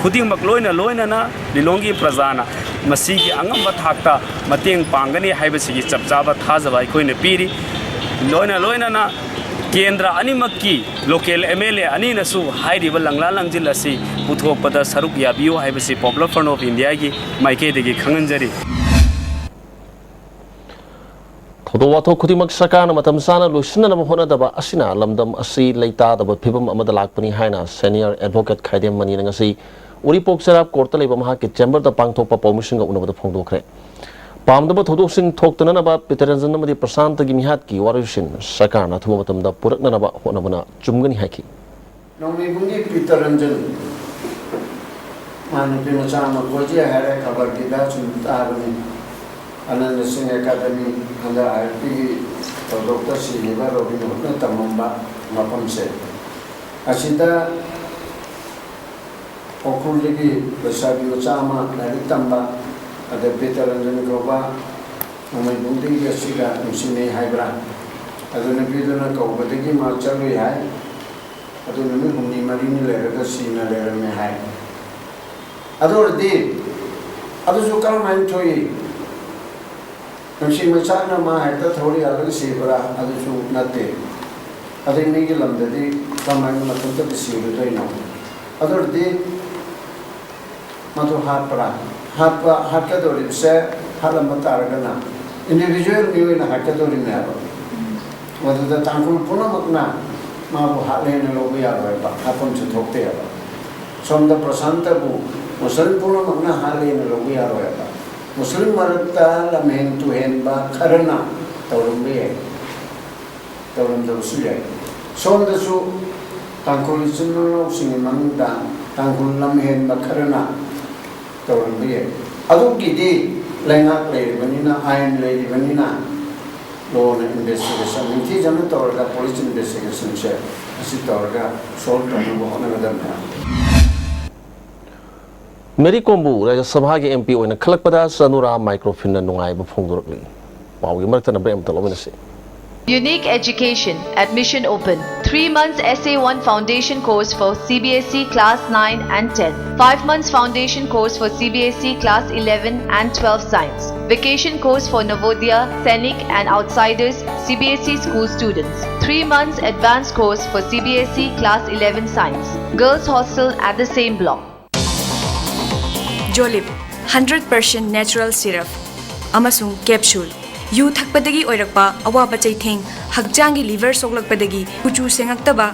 ꯈꯨꯗꯤꯡꯃꯛ ꯂꯣꯏꯅ ꯂꯣꯏꯅꯅ ꯂꯤꯂꯣꯡꯒꯤ ꯄ꯭ꯔꯖꯥꯅ ꯃꯁꯤꯒꯤ ꯑꯉꯝꯕ ꯊꯥꯛꯇ ꯃꯇꯦꯡ ꯄꯥꯡꯒꯅꯤ ꯍꯥꯏꯕꯁꯤꯒꯤ ꯆꯞ ꯆꯥꯕ ꯊꯥꯖꯕ ꯑꯩꯈꯣꯏꯅ ꯄꯤꯔꯤ꯫ ꯂꯣꯏꯅ ꯂꯣꯏꯅꯅ ꯀꯦꯟꯗ꯭ꯔ ꯑꯅꯤꯃꯛꯀꯤ local MLA ꯑꯅꯤꯅꯁꯨ ꯍꯥꯏꯔꯤꯕ ꯂꯪꯂꯥ ꯂꯪꯖꯤꯜ ꯑꯁꯤ ꯄꯨꯊꯣꯛꯄꯗ ꯁꯔꯨꯛ ꯌꯥꯕꯤꯌꯨ ꯍꯥꯏꯕꯁꯤ Popular Front of Indiaꯒꯤ ꯃꯥꯏꯀꯩꯗꯒꯤ ꯈꯪꯍꯟꯖꯔꯤ꯫ ꯊꯧꯗꯣꯛ ꯋꯥꯊꯣꯛ ꯈꯨꯗꯤꯡꯃꯛ ꯁꯔꯀꯥꯔꯅ ꯃꯇꯝ ꯆꯥꯅ ꯂꯣꯏꯁꯤꯟꯅꯅꯕ ꯍꯣꯠꯅꯗꯕ ꯑꯁꯤꯅ ꯂꯝꯗꯝ ꯑꯁꯤ ꯂꯩꯇꯥꯗꯕ ꯐꯤꯕꯝ ꯑꯃꯗ ꯂꯥꯛꯄꯅꯤ ꯍꯥꯏꯅ senior advocate ꯈꯥꯏꯗꯦꯝ ꯃꯅꯤꯅ ꯉꯁꯤ ꯎꯔꯤꯄꯣꯛ ꯆꯩꯔꯥꯛ courtꯇ ꯂꯩꯕ ꯃꯍꯥꯛꯀꯤ chamberꯗ ꯄꯥꯡꯊꯣꯛꯄ ꯄꯥꯎꯃꯤꯁꯤꯡꯒ ꯎꯅꯕꯗ ꯐꯣꯡꯗꯣꯛꯈ꯭ꯔꯦ꯫ ꯄꯥꯝꯗꯕ ꯊꯧꯗꯣꯛꯁꯤꯡ ꯊꯣꯛꯇꯅꯅꯕ ꯄꯤꯇꯔꯟꯖꯟ ꯑꯃꯗꯤ ꯄ꯭ꯔꯁꯥꯟꯇꯒꯤ ꯃꯤꯍꯥꯠꯀꯤ ꯋꯥꯔꯣꯏꯁꯤꯟ ꯁꯔꯀꯥꯔꯅ ꯑꯊꯨꯕ ꯃꯇꯝꯗ ꯄꯨꯔꯛꯅꯅꯕ ꯍꯣꯠꯅꯕꯅ ꯆꯨꯝꯒꯅꯤ ꯍꯥꯏꯈꯤ꯫ ꯅꯣꯡꯃꯩꯕꯨꯡꯒꯤ ꯄꯤꯇꯔꯟꯖꯟ ꯃꯥ ꯅꯨꯄꯤ ꯃꯆꯥ ꯑꯃ ꯀꯣꯏꯖꯩ ꯍꯥꯏꯔꯦ, ꯈꯕꯔꯒꯤꯗ ꯁꯨꯝ ꯇꯥꯕꯅꯤ꯫ ꯑꯅꯟꯗ ꯁꯤꯡ ꯑꯦꯀꯥꯗꯃꯤ ꯍꯟꯗꯛ IITꯒꯤ ꯊꯧꯗꯣꯛꯇ ꯁꯤꯔꯤꯕ ꯔꯣꯕꯤꯟ ꯍꯨꯗꯅ ꯇꯝꯃꯝꯕ ꯃꯐꯝꯁꯦ, ꯑꯁꯤꯗ ꯎꯈ꯭ꯔꯨꯜꯗꯒꯤ ꯂꯩꯁꯥꯕꯤ ꯃꯆꯥ ꯑꯃ ꯂꯥꯏꯔꯤꯛ ꯇꯝꯕ ꯑꯗ ꯄꯦꯇꯔꯟꯖꯟ ꯀꯧꯕ ꯅꯣꯡꯃꯩꯕꯨꯡꯗꯒꯤ ꯑꯁꯤꯒ ꯅꯨꯡꯁꯤꯅꯩ ꯍꯥꯏꯕ꯭ꯔꯥ? ꯑꯗꯨ ꯅꯨꯄꯤꯗꯨꯅ ꯀꯧꯕꯗꯒꯤ ꯃꯥ ꯆꯠꯂꯨꯏ ꯍꯥꯏ꯫ ꯑꯗꯨ ꯅꯨꯃꯤꯠ ꯍꯨꯝꯅꯤ ꯃꯔꯤꯅꯤ ꯂꯩꯔꯒ ꯁꯤꯅ ꯂꯩꯔꯝꯃꯦ ꯍꯥꯏ꯫ ꯑꯗꯨ ꯑꯣꯏꯔꯗꯤ ꯑꯗꯨꯁꯨ ꯀꯔꯝꯍꯥꯏꯅ ꯊꯣꯛꯏ? ꯅꯨꯡꯁꯤ ꯃꯆꯥꯛꯅ ꯃꯥ ꯍꯦꯛꯇ ꯊꯧꯔꯤ ꯌꯥꯜꯂꯒ ꯁꯤꯕ꯭ꯔꯥ? ꯑꯗꯨꯁꯨ ꯅꯠꯇꯦ꯫ ꯑꯗꯩ ꯃꯤꯒꯤ ꯂꯝꯗꯗꯤ ꯀꯔꯝꯍꯥꯏꯅ ꯃꯊꯟꯇꯗ ꯁꯤꯔꯨꯗꯣꯏꯅꯣ? ꯑꯗꯨ ꯑꯣꯏꯔꯗꯤ ꯃꯗꯨ ꯍꯥꯠꯄ꯭ꯔꯥ? ꯍꯥꯠꯄ, ꯍꯥꯠꯀꯗꯧꯔꯤꯕꯁꯦ ꯍꯥꯠꯂꯝꯕ ꯇꯥꯔꯒꯅ individual ꯃꯤꯑꯣꯏꯅ ꯍꯥꯠꯀꯗꯧꯔꯤꯕꯅꯦꯕ꯫ ꯃꯗꯨꯗ ꯇꯥꯡꯈꯨꯜ ꯄꯨꯝꯅꯃꯛꯅ ꯃꯥꯕꯨ ꯍꯥꯠꯂꯦꯅ ꯂꯧꯕ ꯌꯥꯔꯣꯏꯕ, ꯍꯥꯠꯐꯝꯁꯨ ꯊꯣꯛꯇꯦꯕ꯫ ꯁꯣꯝꯗ ꯄ꯭ꯔꯁꯥꯟꯇꯕꯨ ꯃꯨꯁꯂꯤꯝ ꯄꯨꯝꯅꯃꯛꯅ ꯍꯥꯠꯂꯦꯅ ꯂꯧꯕ ꯌꯥꯔꯣꯏꯕ꯫ ꯃꯨꯁꯂꯤꯝ ꯃꯔꯛꯇ ꯂꯝꯍꯦꯟ ꯇꯨꯍꯦꯟꯕ ꯈꯔꯅ ꯇꯧꯔꯝꯕ ꯌꯥꯏ, ꯇꯧꯔꯝꯗꯕꯁꯨ ꯌꯥꯏ꯫ ꯁꯣꯝꯗꯁꯨ ꯇꯥꯡꯈꯨꯜ ꯏꯆꯤꯟ ꯏꯅꯥꯎꯁꯤꯡꯒꯤ ꯃꯅꯨꯡꯗ ꯇꯥꯡꯈꯨꯜ ꯂꯝꯍꯦꯟꯕ ꯈꯔꯅ ꯇꯧꯔꯝꯕ ꯌꯥꯏ꯫ ꯑꯗꯨꯒꯤꯗꯤ ꯂꯩꯉꯥꯛ ꯂꯩꯔꯤꯕꯅꯤꯅ, ꯑꯥꯏꯟ ꯂꯩꯔꯤꯕꯅꯤꯅ, ꯂꯣꯅ ꯏꯟꯚꯦꯁꯇꯤꯒꯦꯁꯟ ꯅꯤꯡꯊꯤꯖꯅ ꯇꯧꯔꯒ ꯄꯨꯂꯤꯁ ꯏꯟꯚꯦꯁꯇꯤꯒꯦꯁꯟꯁꯦ ꯑꯁꯤ ꯇꯧꯔꯒ ꯁꯣꯜꯕ ꯇꯧꯅꯕ ꯍꯣꯠꯅꯒꯗꯕꯅꯤ꯫ ꯃꯦꯔꯤ ꯀꯣꯝꯕꯨ ꯔꯥꯖ꯭ꯌ ꯁꯚꯥꯒꯤ ꯑꯦꯝ ꯄꯤ ꯑꯣꯏꯅ ꯈꯜꯂꯛꯄꯗ ꯆꯅꯨꯔꯥ ꯃꯥꯏꯀ꯭ꯔꯣꯐꯤꯟꯅ ꯅꯨꯡꯉꯥꯏꯕ ꯐꯣꯡꯗꯣꯔꯛꯂꯤ꯫ ꯄꯥꯎꯒꯤ ꯃꯔꯛꯇꯅ ꯕ꯭ꯔꯦꯛ ꯑꯃꯇ ꯂꯧꯃꯤꯟꯅꯁꯤ꯫ Unique Education, admission open. Three months S A one foundation course for C B S E class nine and ten. Five months foundation course for C B S E class eleven and twelve science. Vacation course for Navodaya, Sainik and outsiders C B S E school students. Three months advanced course for C B S E class eleven science. Girls hostel at the same block. ꯖꯣꯂꯤꯞ ꯍꯟꯗ꯭ꯔꯦꯠ ꯄꯔꯁꯦꯟ ꯅꯦꯆꯔꯦꯜ ꯁꯤꯔꯞ ꯑꯃꯁꯨꯡ ꯀꯦꯞꯁꯨꯜ꯫ ꯌꯨ ꯊꯛꯄꯗꯒꯤ ꯑꯣꯏꯔꯛꯄ ꯑꯋꯥꯕ ꯆꯩꯊꯦꯡ, ꯍꯛꯆꯥꯡꯒꯤ ꯂꯤꯚꯔ ꯁꯣꯛꯂꯛꯄꯗꯒꯤ ꯀꯨꯆꯨ ꯁꯦꯡꯉꯛꯇꯕ,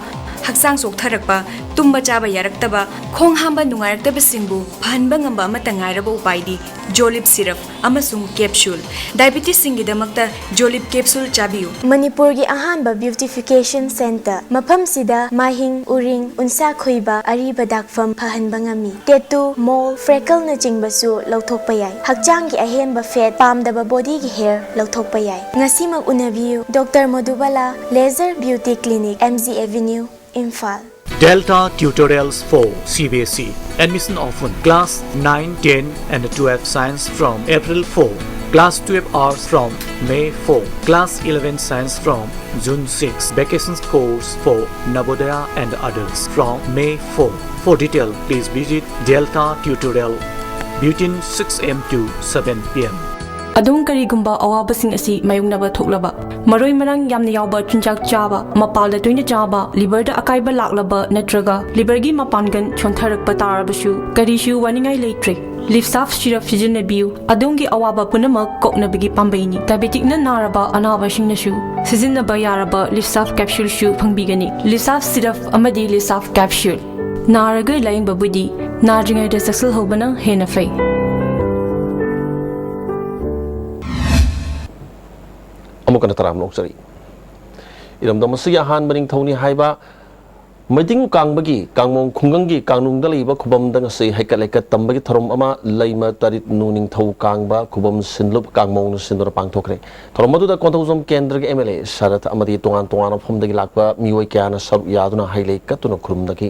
ꯍꯛꯆꯥꯡ ꯆꯣꯛꯊꯔꯛꯄ, ꯇꯨꯝꯕ ꯆꯥꯕ ꯌꯥꯔꯛꯇꯕ, ꯈꯣꯡ ꯍꯥꯝꯕ ꯅꯨꯡꯉꯥꯏꯔꯛꯇꯕꯁꯤꯡꯕꯨ ꯐꯍꯟꯕ ꯉꯝꯕ ꯑꯃꯠꯇ ꯉꯥꯏꯔꯕ ꯎꯄꯥꯏꯗꯤ ꯖꯣꯂꯤꯞ ꯁꯤꯔꯞ ꯑꯃꯁꯨꯡ ꯀꯦꯞꯁꯨꯜ꯫ ꯗꯥꯏꯕꯤꯇꯤꯁꯁꯤꯡꯒꯤꯗꯃꯛꯇ ꯖꯣꯂꯤꯞ ꯀꯦꯞꯁꯨꯜ ꯆꯥꯕꯤꯌꯨ꯫ ꯃꯅꯤꯄꯨꯔꯒꯤ ꯑꯍꯥꯟꯕ ꯕ꯭ꯌꯨꯇꯤꯐꯤꯀꯦꯁꯟ ꯁꯦꯟꯇꯔ꯫ ꯃꯐꯝꯁꯤꯗ ꯃꯥꯏꯍꯤꯡ, ꯎꯔꯤꯡ, ꯎꯟꯁꯥ ꯈꯣꯏꯕ, ꯑꯔꯤꯕ ꯗꯥꯛꯐꯝ ꯐꯍꯟꯕ ꯉꯝꯃꯤ꯫ ꯇꯦꯇꯨ, ꯃꯣꯜ, ꯐ꯭ꯔꯦꯀꯜꯅꯆꯤꯡꯕꯁꯨ ꯂꯧꯊꯣꯛꯄ ꯌꯥꯏ꯫ ꯍꯛꯆꯥꯡꯒꯤ ꯑꯍꯦꯟꯕ ꯐꯦꯠ, ꯄꯥꯝꯗꯕ ꯕꯣꯗꯤꯒꯤ ꯍꯦꯌꯔ ꯂꯧꯊꯣꯛꯄ ꯌꯥꯏ꯫ ꯉꯁꯤꯃꯛ ꯎꯅꯕꯤꯌꯨ꯫ Doctor Modubala laser beauty clinic, M G avenue, Imphal. Delta Tutorials for C B S E. Admission open. Class nine, ten and twelve science from April four. Class twelve arts from May four. Class eleven science from June six. Vacation course for Navodaya and others from May four. For detail, please visit Delta Tutorial between six A M to seven P M. ꯑꯗꯣꯝ ꯀꯔꯤꯒꯨꯝꯕ ꯑꯋꯥꯕꯁꯤꯡ ꯑꯁꯤ ꯃꯥꯌꯣꯛꯅꯕ ꯊꯣꯛꯂꯕ, ꯃꯔꯣꯏ ꯃꯔꯥꯡ ꯌꯥꯝꯅ ꯌꯥꯎꯕ ꯆꯤꯟꯖꯥꯛ ꯆꯥꯕ, ꯃꯄꯥꯜꯗ ꯇꯣꯏꯅ ꯆꯥꯕ, ꯂꯤꯚꯔꯗ ꯑꯀꯥꯏꯕ ꯂꯥꯛꯂꯕ ꯅꯠꯇ꯭ꯔꯒ ꯂꯤꯚꯔꯒꯤ ꯃꯄꯥꯡꯒꯜ ꯁꯣꯟꯊꯔꯛꯄ ꯇꯥꯔꯕꯁꯨ ꯀꯔꯤꯁꯨ ꯋꯥꯅꯤꯡꯉꯥꯏ ꯂꯩꯇ꯭ꯔꯦ꯫ ꯂꯤꯞꯁꯥꯐ ꯁꯤꯔꯞ ꯁꯤꯖꯤꯟꯅꯕꯤꯌꯨ, ꯑꯗꯣꯝꯒꯤ ꯑꯋꯥꯕ ꯄꯨꯝꯅꯃꯛ ꯀꯣꯛꯅꯕꯒꯤ ꯄꯥꯝꯕꯩꯅꯤ꯫ ꯗꯥꯏꯕꯦꯇꯤꯛꯅ ꯅꯥꯔꯕ ꯑꯅꯥꯕꯁꯤꯡꯅꯁꯨ ꯁꯤꯖꯤꯟꯅꯕ ꯌꯥꯔꯕ ꯂꯤꯞꯁꯥꯐ ꯀꯦꯞꯁꯨꯜꯁꯨ ꯐꯪꯕꯤꯒꯅꯤ꯫ ꯂꯤꯞꯁꯥꯐ ꯁꯤꯔꯞ ꯑꯃꯗꯤ ꯂꯤꯞꯁꯥꯐ ꯀꯦꯞꯁꯨꯜ꯫ ꯅꯥꯔꯒ ꯂꯥꯌꯦꯡꯕꯕꯨꯗꯤ ꯅꯥꯗ꯭ꯔꯤꯉꯩꯗ ꯆꯦꯛꯁꯤꯜꯍꯧꯕꯅ ꯍꯦꯟꯅ ꯐꯩ꯫ ꯑꯃꯨꯛ ꯍꯟꯅ ꯇꯔꯥꯝꯅ ꯑꯣꯛꯆꯔꯤ꯫ ꯏꯔꯝꯗꯝ ꯑꯁꯤꯒꯤ ꯑꯍꯥꯟꯕ ꯅꯤꯡꯊꯧꯅꯤ ꯍꯥꯏꯕ ꯃꯩꯗꯤꯡ ꯀꯥꯡꯕꯒꯤ ꯀꯥꯡꯃꯣꯡ ꯈꯨꯡꯒꯪꯒꯤ ꯀꯥꯡꯅꯨꯡꯗ ꯂꯩꯕ ꯈꯨꯕꯝꯗ ꯉꯁꯤ ꯍꯩꯀꯠ ꯂꯩꯀꯠ ꯇꯝꯕꯒꯤ ꯊꯧꯔꯝ ꯑꯃ ꯂꯩꯃ ꯇꯔꯤꯠꯅꯨ ꯅꯤꯡꯊꯧ ꯀꯥꯡꯕ ꯈꯨꯕꯝ ꯁꯤꯟꯂꯨꯞ ꯀꯥꯡꯃꯣꯡꯅ ꯁꯤꯟꯗꯨꯅ ꯄꯥꯡꯊꯣꯛꯈ꯭ꯔꯦ꯫ ꯊꯧꯔꯝ ꯑꯗꯨꯗ ꯀꯣꯟꯊꯧꯖꯝ ꯀꯦꯟꯗ꯭ꯔꯒꯤ M L A ꯁꯔꯠ ꯑꯃꯗꯤ ꯇꯣꯉꯥꯟ ꯇꯣꯉꯥꯟꯕ ꯃꯐꯝꯗꯒꯤ ꯂꯥꯛꯄ ꯃꯤꯑꯣꯏ ꯀꯌꯥꯅ ꯁꯔꯨꯛ ꯌꯥꯗꯨꯅ ꯍꯩ ꯂꯩ ꯀꯠꯇꯨꯅ ꯈꯨꯔꯨꯝꯅꯈꯤ꯫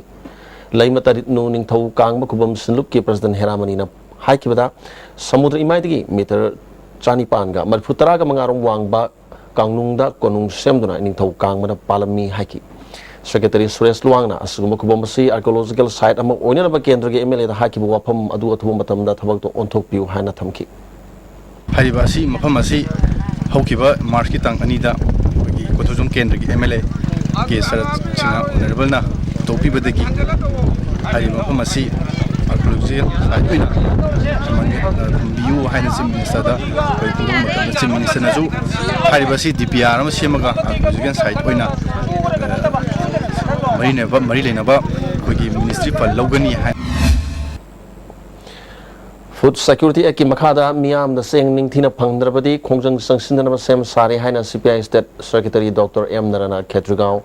ꯂꯩꯃ ꯇꯔꯤꯠꯅꯨ ꯅꯤꯡꯊꯧ ꯀꯥꯡꯕ ꯈꯨꯕꯝ ꯁꯤꯟꯂꯨꯞꯀꯤ President ꯍꯦꯔꯥꯃꯅꯤꯅ ꯍꯥꯏꯈꯤꯕꯗ, ꯁꯃꯨꯗ꯭ꯔ ꯏꯃꯥꯏꯗꯒꯤ ꯃꯤꯇꯔ ꯆꯅꯤꯄꯥꯟꯒ ꯃꯔꯤꯐꯨ ꯇꯔꯥꯒ ꯃꯉꯥꯔꯣꯝ ꯋꯥꯡꯕ ꯀꯥꯡꯅꯨꯡꯗ ꯀꯣꯅꯨꯡ ꯁꯦꯝꯗꯨꯅ ꯅꯤꯡꯊꯧ ꯀꯥꯡꯕꯅ ꯄꯥꯜꯂꯝꯃꯤ ꯍꯥꯏꯈꯤ꯫ Secretary ꯁꯨꯔꯦꯁ ꯂꯨꯋꯥꯡꯅ ꯑꯁꯤꯒꯨꯝꯕ ꯈꯨꯕꯝ ꯑꯁꯤ archaeological site ꯑꯃ ꯑꯣꯏꯅꯅꯕ ꯀꯦꯟꯗ꯭ꯔꯒꯤ M L A ꯗ ꯍꯥꯏꯈꯤꯕ ꯋꯥꯐꯝ ꯑꯗꯨ ꯑꯊꯨꯕ ꯃꯇꯝꯗ ꯊꯕꯛꯇ ꯑꯣꯟꯊꯣꯛꯄꯤꯌꯨ ꯍꯥꯏꯅ ꯊꯝꯈꯤ꯫ ꯍꯥꯏꯔꯤꯕ ꯑꯁꯤ, ꯃꯐꯝ ꯑꯁꯤ ꯍꯧꯈꯤꯕ March ꯀꯤ ꯇꯥꯡ ꯑꯅꯤꯗ ꯑꯩꯈꯣꯏꯒꯤ ꯀꯣꯟꯊꯧꯖꯝ ꯀꯦꯟꯗ꯭ꯔꯒꯤ M L A K shirt Singh Honourable ꯅ ꯄꯨꯊꯣꯛꯄꯤꯕꯗꯒꯤ ꯍꯥꯏꯔꯤꯕ ꯃꯐꯝ ꯑꯁꯤ archaeological site ꯑꯣꯏꯅ ꯊꯝꯍꯟ-, ꯑ, ꯊꯝꯕꯤꯌꯨ ꯍꯥꯏꯅ Chief Minister ꯗ ꯑꯩꯈꯣꯏ ꯐꯣꯡꯗꯣꯛꯄ ꯃꯇꯝꯗ Chief Minister ꯅꯁꯨ ꯍꯥꯏꯔꯤꯕ ꯑꯁꯤ D P R ꯑꯃ ꯁꯦꯝꯃꯒ archaeological site ꯑꯣꯏꯅ, ꯑ, ꯃꯔꯤ ꯂꯩꯅꯕ, ꯃꯔꯤ ꯂꯩꯅꯕ ꯑꯩꯈꯣꯏꯒꯤ ministry fund ꯂꯧꯒꯅꯤ ꯍꯥꯏ꯫ Food Security Act ꯀꯤ ꯃꯈꯥꯗ ꯃꯤꯌꯥꯝꯗ ꯆꯦꯡ ꯅꯤꯡꯊꯤꯅ ꯐꯪꯗ꯭ꯔꯕꯗꯤ ꯈꯣꯡꯖꯪ ꯆꯪꯁꯤꯟꯗꯅꯕ ꯁꯦꯝ ꯁꯥꯔꯦ ꯍꯥꯏꯅ C P I State Secretary Doctor M ꯅꯔꯥꯅꯥꯊ Khetrigao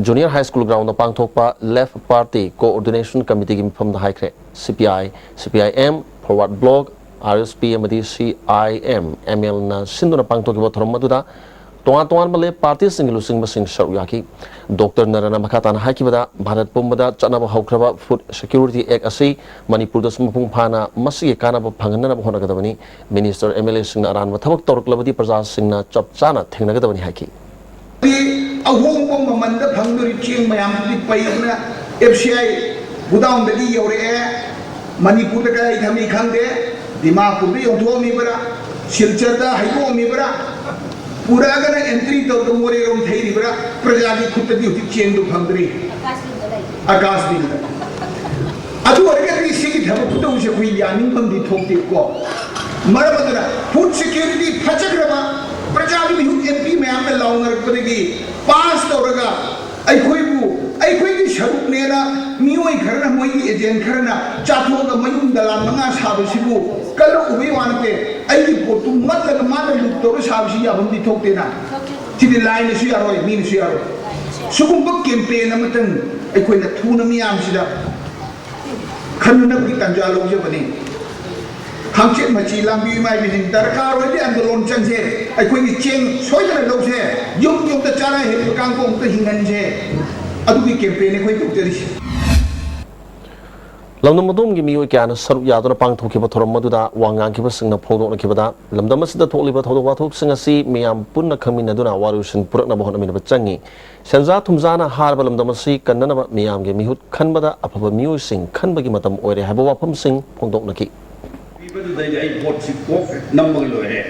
Junior High School ground ꯗ ꯄꯥꯡꯊꯣꯛꯄ Left Party Coordination Committee ꯒꯤ ꯃꯤꯐꯝꯗ ꯍꯥꯏꯈ꯭ꯔꯦ꯫ C P I, C P I M, Forward Bloc, R S P ꯑꯃꯗꯤ C I M M L ꯅ ꯁꯤꯟꯗꯨꯅ ꯄꯥꯡꯊꯣꯛꯈꯤꯕ ꯊꯧꯔꯝ ꯑꯗꯨꯗ ꯇꯣꯉꯥꯟ ꯇꯣꯉꯥꯟꯕ ꯂꯦꯞ ꯄꯥꯔꯇꯤꯁꯤꯡꯒꯤ ꯂꯨꯆꯤꯡꯕꯁꯤꯡ ꯁꯔꯨꯛ ꯌꯥꯈꯤ꯫ ꯗꯣꯛꯇꯔ ꯅꯔꯅ ꯃꯈꯥ ꯇꯥꯅ ꯍꯥꯏꯈꯤꯕꯗ, ꯚꯥꯔꯠ ꯄꯨꯝꯕꯗ ꯆꯠꯅꯕ ꯍꯧꯈ꯭ꯔꯕ ꯐꯨꯗ ꯁꯦꯀ꯭ꯌꯨꯔꯤꯇꯤ ꯑꯦꯛ ꯑꯁꯤ ꯃꯅꯤꯄꯨꯔꯗꯁꯨ ꯃꯄꯨꯡ ꯐꯥꯅ ꯃꯁꯤꯒꯤ ꯀꯥꯟꯅꯕ ꯐꯪꯍꯟꯅꯅꯕ ꯍꯣꯠꯅꯒꯗꯕꯅꯤ꯫ ꯃꯤꯅꯤꯁꯇꯔ, ꯑꯦꯝ ꯑꯦꯜ ꯑꯦꯁꯤꯡꯅ ꯑꯔꯥꯟꯕ ꯊꯕꯛ ꯇꯧꯔꯛꯂꯕꯗꯤ ꯄ꯭ꯔꯖꯥꯁꯤꯡꯅ ꯆꯞ ꯆꯥꯅ ꯊꯦꯡꯅꯒꯗꯕꯅꯤ ꯍꯥꯏꯈꯤ꯫ ꯑꯍꯣꯡꯕ ꯃꯃꯜꯗ ꯐꯪꯗꯣꯔꯤ ꯆꯦꯡ ꯃꯌꯥꯝꯗꯨꯗꯤ ꯄꯩꯗꯅ ꯑꯦꯐ ꯁꯤ ꯑꯥꯏ ꯒꯨꯗꯥꯎꯟꯗꯒꯤ ꯌꯧꯔꯛꯑꯦ꯫ ꯃꯅꯤꯄꯨꯔꯗ ꯀꯗꯥꯏ ꯊꯝꯃꯤ ꯈꯪꯗꯦ꯫ ꯗꯤꯃꯥꯄꯨꯔꯗ ꯌꯣꯟꯊꯣꯛꯑꯝꯃꯤꯕ꯭ꯔꯥ, ꯁꯤꯜꯆꯔꯗ ꯍꯩꯗꯣꯛꯑꯝꯃꯤꯕ꯭ꯔꯥ, ꯄꯨꯔꯛꯑꯒꯅ ꯑꯦꯟꯇ꯭ꯔꯤ ꯇꯧꯔꯒ ꯃꯣꯔꯦꯔꯣꯝ ꯊꯩꯔꯤꯕ꯭ꯔꯥ? ꯄ꯭ꯔꯖꯥꯒꯤ ꯈꯨꯠꯇꯗꯤ ꯍꯧꯖꯤꯛ ꯆꯦꯡꯗꯨ ꯐꯪꯗ꯭ꯔꯤ꯫ ꯑꯀꯥꯁꯕꯤꯟꯗ꯫ ꯑꯗꯨ ꯑꯣꯏꯔꯒꯗꯤ ꯁꯤꯒꯤ ꯊꯕꯛ ꯈꯨꯇꯧꯁꯦ ꯑꯩꯈꯣꯏ ꯌꯥꯅꯤꯡꯐꯝꯗꯤ ꯊꯣꯛꯇꯦꯀꯣ꯫ ꯃꯔꯝ ꯑꯗꯨꯅ ꯐꯨꯗ ꯁꯦꯀ꯭ꯌꯨꯔꯤꯇꯤ ꯐꯖꯈ꯭ꯔꯕ, ꯄ꯭ꯔꯖꯥꯒꯤ ꯃꯤꯍꯨꯠ ꯑꯦꯝ ꯄꯤ ꯃꯌꯥꯝꯅ ꯂꯥꯎꯅꯔꯛꯄꯗꯒꯤ ꯄꯥꯁ ꯇꯧꯔꯒ ꯑꯩꯈꯣꯏꯕꯨ, ꯑꯩꯈꯣꯏꯒꯤ ꯁꯔꯨꯛꯅꯦꯅ ꯃꯤꯑꯣꯏ ꯈꯔꯅ, ꯃꯣꯏꯒꯤ ꯑꯦꯖꯦꯟ ꯈꯔꯅ ꯆꯥꯊꯣꯛꯑꯒ ꯃꯌꯨꯝ ꯗꯂꯥꯟ ꯃꯉꯥ ꯁꯥꯕꯁꯤꯕꯨ ꯀꯜꯂꯛꯎꯕꯩ ꯋꯥ ꯅꯠꯇꯦ꯫ ꯑꯩꯒꯤ ꯄꯣꯠꯇꯨ ꯃꯠꯂꯒ ꯃꯥꯅ ꯂꯨꯠ ꯇꯧꯔ ꯁꯥꯕꯁꯤ ꯌꯥꯐꯝꯗꯤ ꯊꯣꯛꯇꯦꯅ꯫ ꯁꯤꯗꯤ ꯂꯥꯏꯅꯁꯨ ꯌꯥꯔꯣꯏ, ꯃꯤꯅꯁꯨ ꯌꯥꯔꯣꯏ꯫ ꯁꯤꯒꯨꯝꯕ ꯀꯦꯝꯄꯦꯟ ꯑꯃꯇꯪ ꯑꯩꯈꯣꯏꯅ ꯊꯨꯅ ꯃꯤꯌꯥꯝꯁꯤꯗ ꯈꯟꯅꯅꯕꯒꯤ ꯇꯥꯟꯖꯥ ꯂꯧꯖꯕꯅꯤ꯫ ꯈꯥꯡꯆꯦꯠ ꯃꯆꯤ ꯂꯥꯡꯕꯤ ꯏꯃꯥ ꯏꯕꯦꯟꯁꯤꯡ, ꯗꯔꯀꯥꯔ ꯑꯣꯏꯔꯗꯤ ꯑꯟꯗꯣꯂꯣꯟ ꯆꯪꯁꯦ꯫ ꯑꯩꯈꯣꯏꯒꯤ ꯆꯦꯡ ꯁꯣꯏꯗꯅ ꯂꯧꯁꯦ꯫ ꯌꯨꯝ ꯌꯨꯝꯗ ꯆꯥꯔꯥ ꯍꯦꯟꯕ ꯀꯥꯡꯕꯨ ꯑꯃꯨꯛꯇ ꯍꯤꯡꯍꯟꯁꯦ꯫ ꯑꯗꯨꯒꯤ ꯀꯦꯝꯄꯦꯟ ꯑꯩꯈꯣꯏ ꯇꯧꯖꯔꯤꯁꯦ꯫ ꯂꯝꯗꯝ ꯑꯗꯣꯝꯒꯤ ꯃꯤꯑꯣꯏ ꯀꯌꯥꯅ ꯁꯔꯨꯛ ꯌꯥꯗꯨꯅ ꯄꯥꯡꯊꯣꯛꯈꯤꯕ ꯊꯧꯔꯝ ꯑꯗꯨꯗ ꯋꯥ ꯉꯥꯡꯈꯤꯕꯁꯤꯡꯅ ꯐꯣꯡꯗꯣꯛꯅꯈꯤꯕꯗ, ꯂꯝꯗꯝ ꯑꯁꯤꯗ ꯊꯣꯛꯂꯤꯕ ꯊꯧꯗꯣꯛ ꯋꯥꯊꯣꯛꯁꯤꯡ ꯑꯁꯤ ꯃꯤꯌꯥꯝ ꯄꯨꯟꯅ ꯈꯪꯃꯤꯟꯅꯗꯨꯅ ꯋꯥꯔꯣꯏꯁꯤꯟ ꯄꯨꯔꯛꯅꯕ ꯍꯣꯠꯅꯃꯤꯟꯅꯕ ꯆꯪꯏ꯫ ꯁꯦꯟꯖꯥ ꯊꯨꯝꯖꯥꯅ ꯍꯥꯔꯕ ꯂꯝꯗꯝ ꯑꯁꯤ ꯀꯟꯅꯅꯕ ꯃꯤꯌꯥꯝꯒꯤ ꯃꯤꯍꯨꯠ ꯈꯟꯕꯗ ꯑꯐꯕ ꯃꯤꯑꯣꯏꯁꯤꯡ ꯈꯟꯕꯒꯤ ꯃꯇꯝ ꯑꯣꯏꯔꯦ ꯍꯥꯏꯕ ꯋꯥꯐꯝꯁꯤꯡ ꯐꯣꯡꯗꯣꯛꯅꯈꯤ꯫ ꯄꯤꯕꯗꯨꯗꯩꯗꯤ ꯑꯩ ꯚꯣꯠꯁꯤ ꯀꯣꯛ ꯅꯝꯃꯒ ꯂꯣꯏꯔꯦ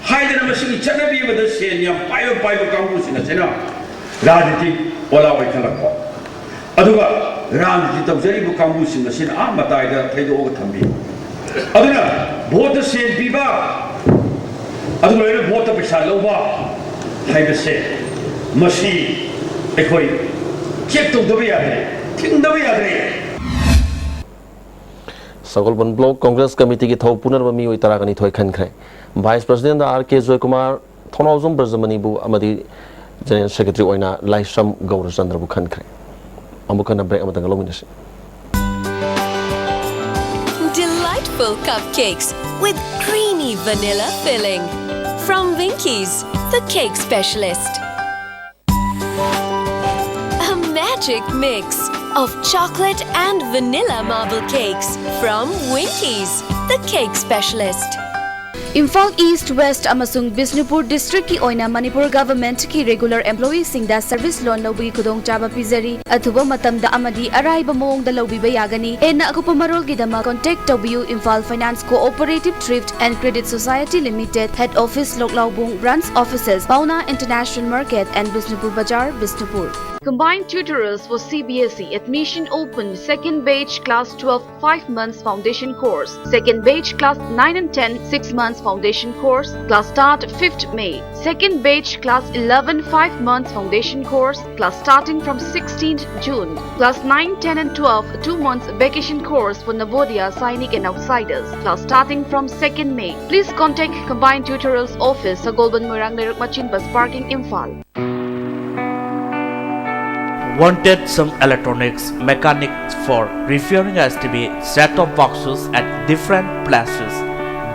ꯍꯥꯏꯗꯅ ꯃꯁꯤꯒꯤ ꯆꯠꯅꯕꯤ ꯑꯃꯗ ꯁꯦꯟ ꯌꯥꯝ ꯄꯥꯏꯕ ꯄꯥꯏꯕ ꯀꯥꯡꯕꯨꯁꯤꯡ ꯑꯁꯤꯅ ꯔꯥꯖꯅꯤꯇꯤ ꯑꯣꯂꯥ ꯑꯣꯏꯈꯠꯂꯛꯄ꯫ ꯑꯗꯨꯒ ꯔꯥꯖꯅꯤꯇꯤ ꯇꯧꯖꯔꯤꯕ ꯀꯥꯡꯕꯨꯁꯤꯡ ꯑꯁꯤꯅ ꯑꯥ ꯃꯇꯥꯏꯗ ꯊꯩꯗꯣꯛꯑꯒ ꯊꯝꯕꯤ꯫ ꯑꯗꯨꯅ ꯚꯣꯠꯇ ꯁꯦꯟ ꯄꯤꯕ, ꯑꯗꯨꯒ ꯂꯣꯏꯅ ꯚꯣꯠꯇ ꯄꯩꯁꯥ ꯂꯧꯕ ꯍꯥꯏꯕꯁꯦ, ꯃꯁꯤ ꯑꯩꯈꯣꯏ ꯆꯦꯛ ꯇꯧꯗꯕ ꯌꯥꯗ꯭ꯔꯦ, ꯊꯤꯡꯗꯕ ꯌꯥꯗ꯭ꯔꯦ꯫ ꯁꯒꯣꯜꯕꯟ ꯕ꯭ꯂꯣꯛ ꯀꯣꯡꯒ꯭ꯔꯦꯁ ꯀꯃꯤꯇꯤꯒꯤ ꯊꯧ ꯄꯨꯅꯔꯕ ꯃꯤꯑꯣꯏ ꯇꯔꯥꯒ ꯅꯤꯊꯣꯏ ꯈꯟꯈ꯭ꯔꯦ꯫ ꯚꯥꯏꯁ ꯄ꯭ꯔꯁꯤꯗꯦꯟꯗ ꯑꯥꯔ ꯀꯦ ꯖꯣꯏꯀꯨꯃꯥꯔ, ꯊꯣꯡꯅꯥꯎꯖꯝ ꯕ꯭ꯔꯖꯃꯅꯤꯕꯨ ꯑꯃꯗꯤ ꯖꯦꯅꯔꯦꯜ ꯁꯦꯀ꯭ꯔꯦꯇꯔꯤ ꯑꯣꯏꯅ ꯂꯥꯏꯁ꯭ꯔꯝ ꯒꯧꯔꯆꯟꯗ꯭ꯔꯕꯨ ꯈꯟꯈ꯭ꯔꯦ꯫ ꯑꯃꯨꯛ ꯍꯟꯅ break ꯑꯃꯇꯪꯒ ꯂꯧꯃꯤꯟꯅꯁꯤ꯫ Delightful cupcakes with creamy vanilla filling. From Winkies, the cake specialist. A magic mix of chocolate and vanilla marble cakes from Winkies, the cake specialist. Imphal east, West ꯑꯃꯁꯨꯡ ꯕꯤꯁꯅꯨꯄꯨꯔ ꯗꯤꯁꯇ꯭ꯔꯤꯛꯀꯤ ꯑꯣꯏꯅ ꯃꯅꯤꯄꯨꯔ ꯒꯚꯔꯟꯃꯦꯟꯠꯀꯤ ꯔꯤꯒꯨꯂꯔ ꯑꯦꯝꯄ꯭ꯂꯣꯌꯤꯁꯤꯡꯗ ꯁꯔꯚꯤꯁ ꯂꯣꯟ ꯂꯧꯕꯒꯤ ꯈꯨꯗꯣꯡꯆꯥꯕ ꯄꯤꯖꯔꯤ꯫ ꯑꯊꯨꯕ ꯃꯇꯝꯗ ꯑꯃꯗꯤ ꯑꯔꯥꯏꯕ ꯃꯑꯣꯡꯗ ꯂꯧꯕꯤꯕ ꯌꯥꯒꯅꯤ꯫ ꯍꯦꯟꯅ ꯑꯀꯨꯞꯄ ꯃꯔꯣꯜꯒꯤꯗꯃꯛ contact ꯇꯧꯕꯤꯌꯨ, Imphal Finance Cooperative Thrift and Credit Society Limited, Head Office, Loklaubung, Branch Offices, Paona International Market and Bishnupur Bazar, Bishnupur. Combined tutorials for C B S E. Admission open. Second batch class twelve, five months foundation course. Second batch class nine and ten, six months foundation course. Class start fifth May. Second batch class eleven, five months foundation course. Class starting from sixteenth June. Class nine, ten and twelve, two months vacation course for Navodaya, Sainik and outsiders. Class starting from second May. Please contact Combined Tutorials Office, Sagolband Moirang Leiruk Machin Bus Parking, Imphal. Wanted some electronics mechanics for repairing S T V, set-top boxes at different places.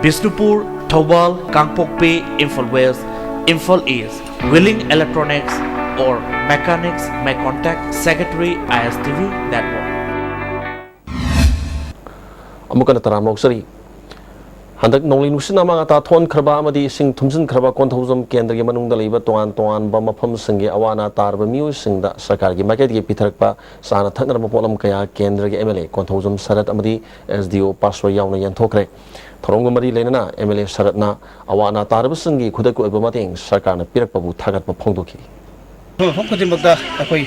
Bishnupur, Thoubal, Kangpokpi, Imphal West, Imphal East. Willing Electronics or mechanics may contact Secretary I S T V Network. ꯑꯃꯨꯛꯀ ꯍꯟꯅ ꯇꯔꯥꯝꯅ ꯑꯣꯛꯆꯔꯤ꯫ ꯍꯟꯗꯛ ꯅꯣꯡꯂꯩ ꯅꯨꯡꯁꯤꯠꯅ ꯑꯃꯥꯡ ꯑꯇꯥ ꯊꯣꯛꯍꯟꯈ꯭ꯔꯕ ꯑꯃꯗꯤ ꯏꯁꯤꯡ ꯊꯨꯝꯖꯤꯟꯈ꯭ꯔꯕ ꯀꯣꯟꯊꯧꯖꯝ ꯀꯦꯟꯗ꯭ꯔꯒꯤ ꯃꯅꯨꯡꯗ ꯂꯩꯕ ꯇꯣꯉꯥꯟ ꯇꯣꯉꯥꯟꯕ ꯃꯐꯝꯁꯤꯡꯒꯤ ꯑꯋꯥ ꯑꯅꯥ ꯇꯥꯔꯕ ꯃꯤꯑꯣꯏꯁꯤꯡꯗ ꯁꯔꯀꯥꯔꯒꯤ ꯃꯥꯏꯀꯩꯗꯒꯤ ꯄꯤꯊꯔꯛꯄ ꯆꯥꯅ ꯊꯛꯅꯔꯕ ꯄꯣꯠꯂꯝ ꯀꯌꯥ ꯀꯦꯟꯗ꯭ꯔꯒꯤ ꯑꯦꯝ ꯑꯦꯜ ꯑꯦ ꯀꯣꯟꯊꯧꯖꯝ ꯁꯔꯠ ꯑꯃꯗꯤ ꯑꯦꯁ ꯗꯤ ꯑꯣ ꯄꯥꯁꯋꯥꯏ ꯌꯥꯎꯅ ꯌꯦꯟꯊꯣꯛꯈ꯭ꯔꯦ꯫ ꯊꯧꯔꯝꯒ ꯃꯔꯤ ꯂꯩꯅꯅ ꯑꯦꯝ ꯑꯦꯜ ꯑꯦ ꯁꯔꯠꯅ ꯑꯋꯥ ꯑꯅꯥ ꯇꯥꯔꯕꯁꯤꯡꯒꯤ ꯈꯨꯗꯛꯀꯤ ꯑꯣꯏꯕ ꯃꯇꯦꯡ ꯁꯔꯀꯥꯔꯅ ꯄꯤꯔꯛꯄꯕꯨ ꯊꯥꯒꯠꯄ ꯐꯣꯡꯗꯣꯛꯈꯤ꯫ ꯃꯐꯝ ꯈꯨꯗꯤꯡꯃꯛꯇ ꯑꯩꯈꯣꯏ,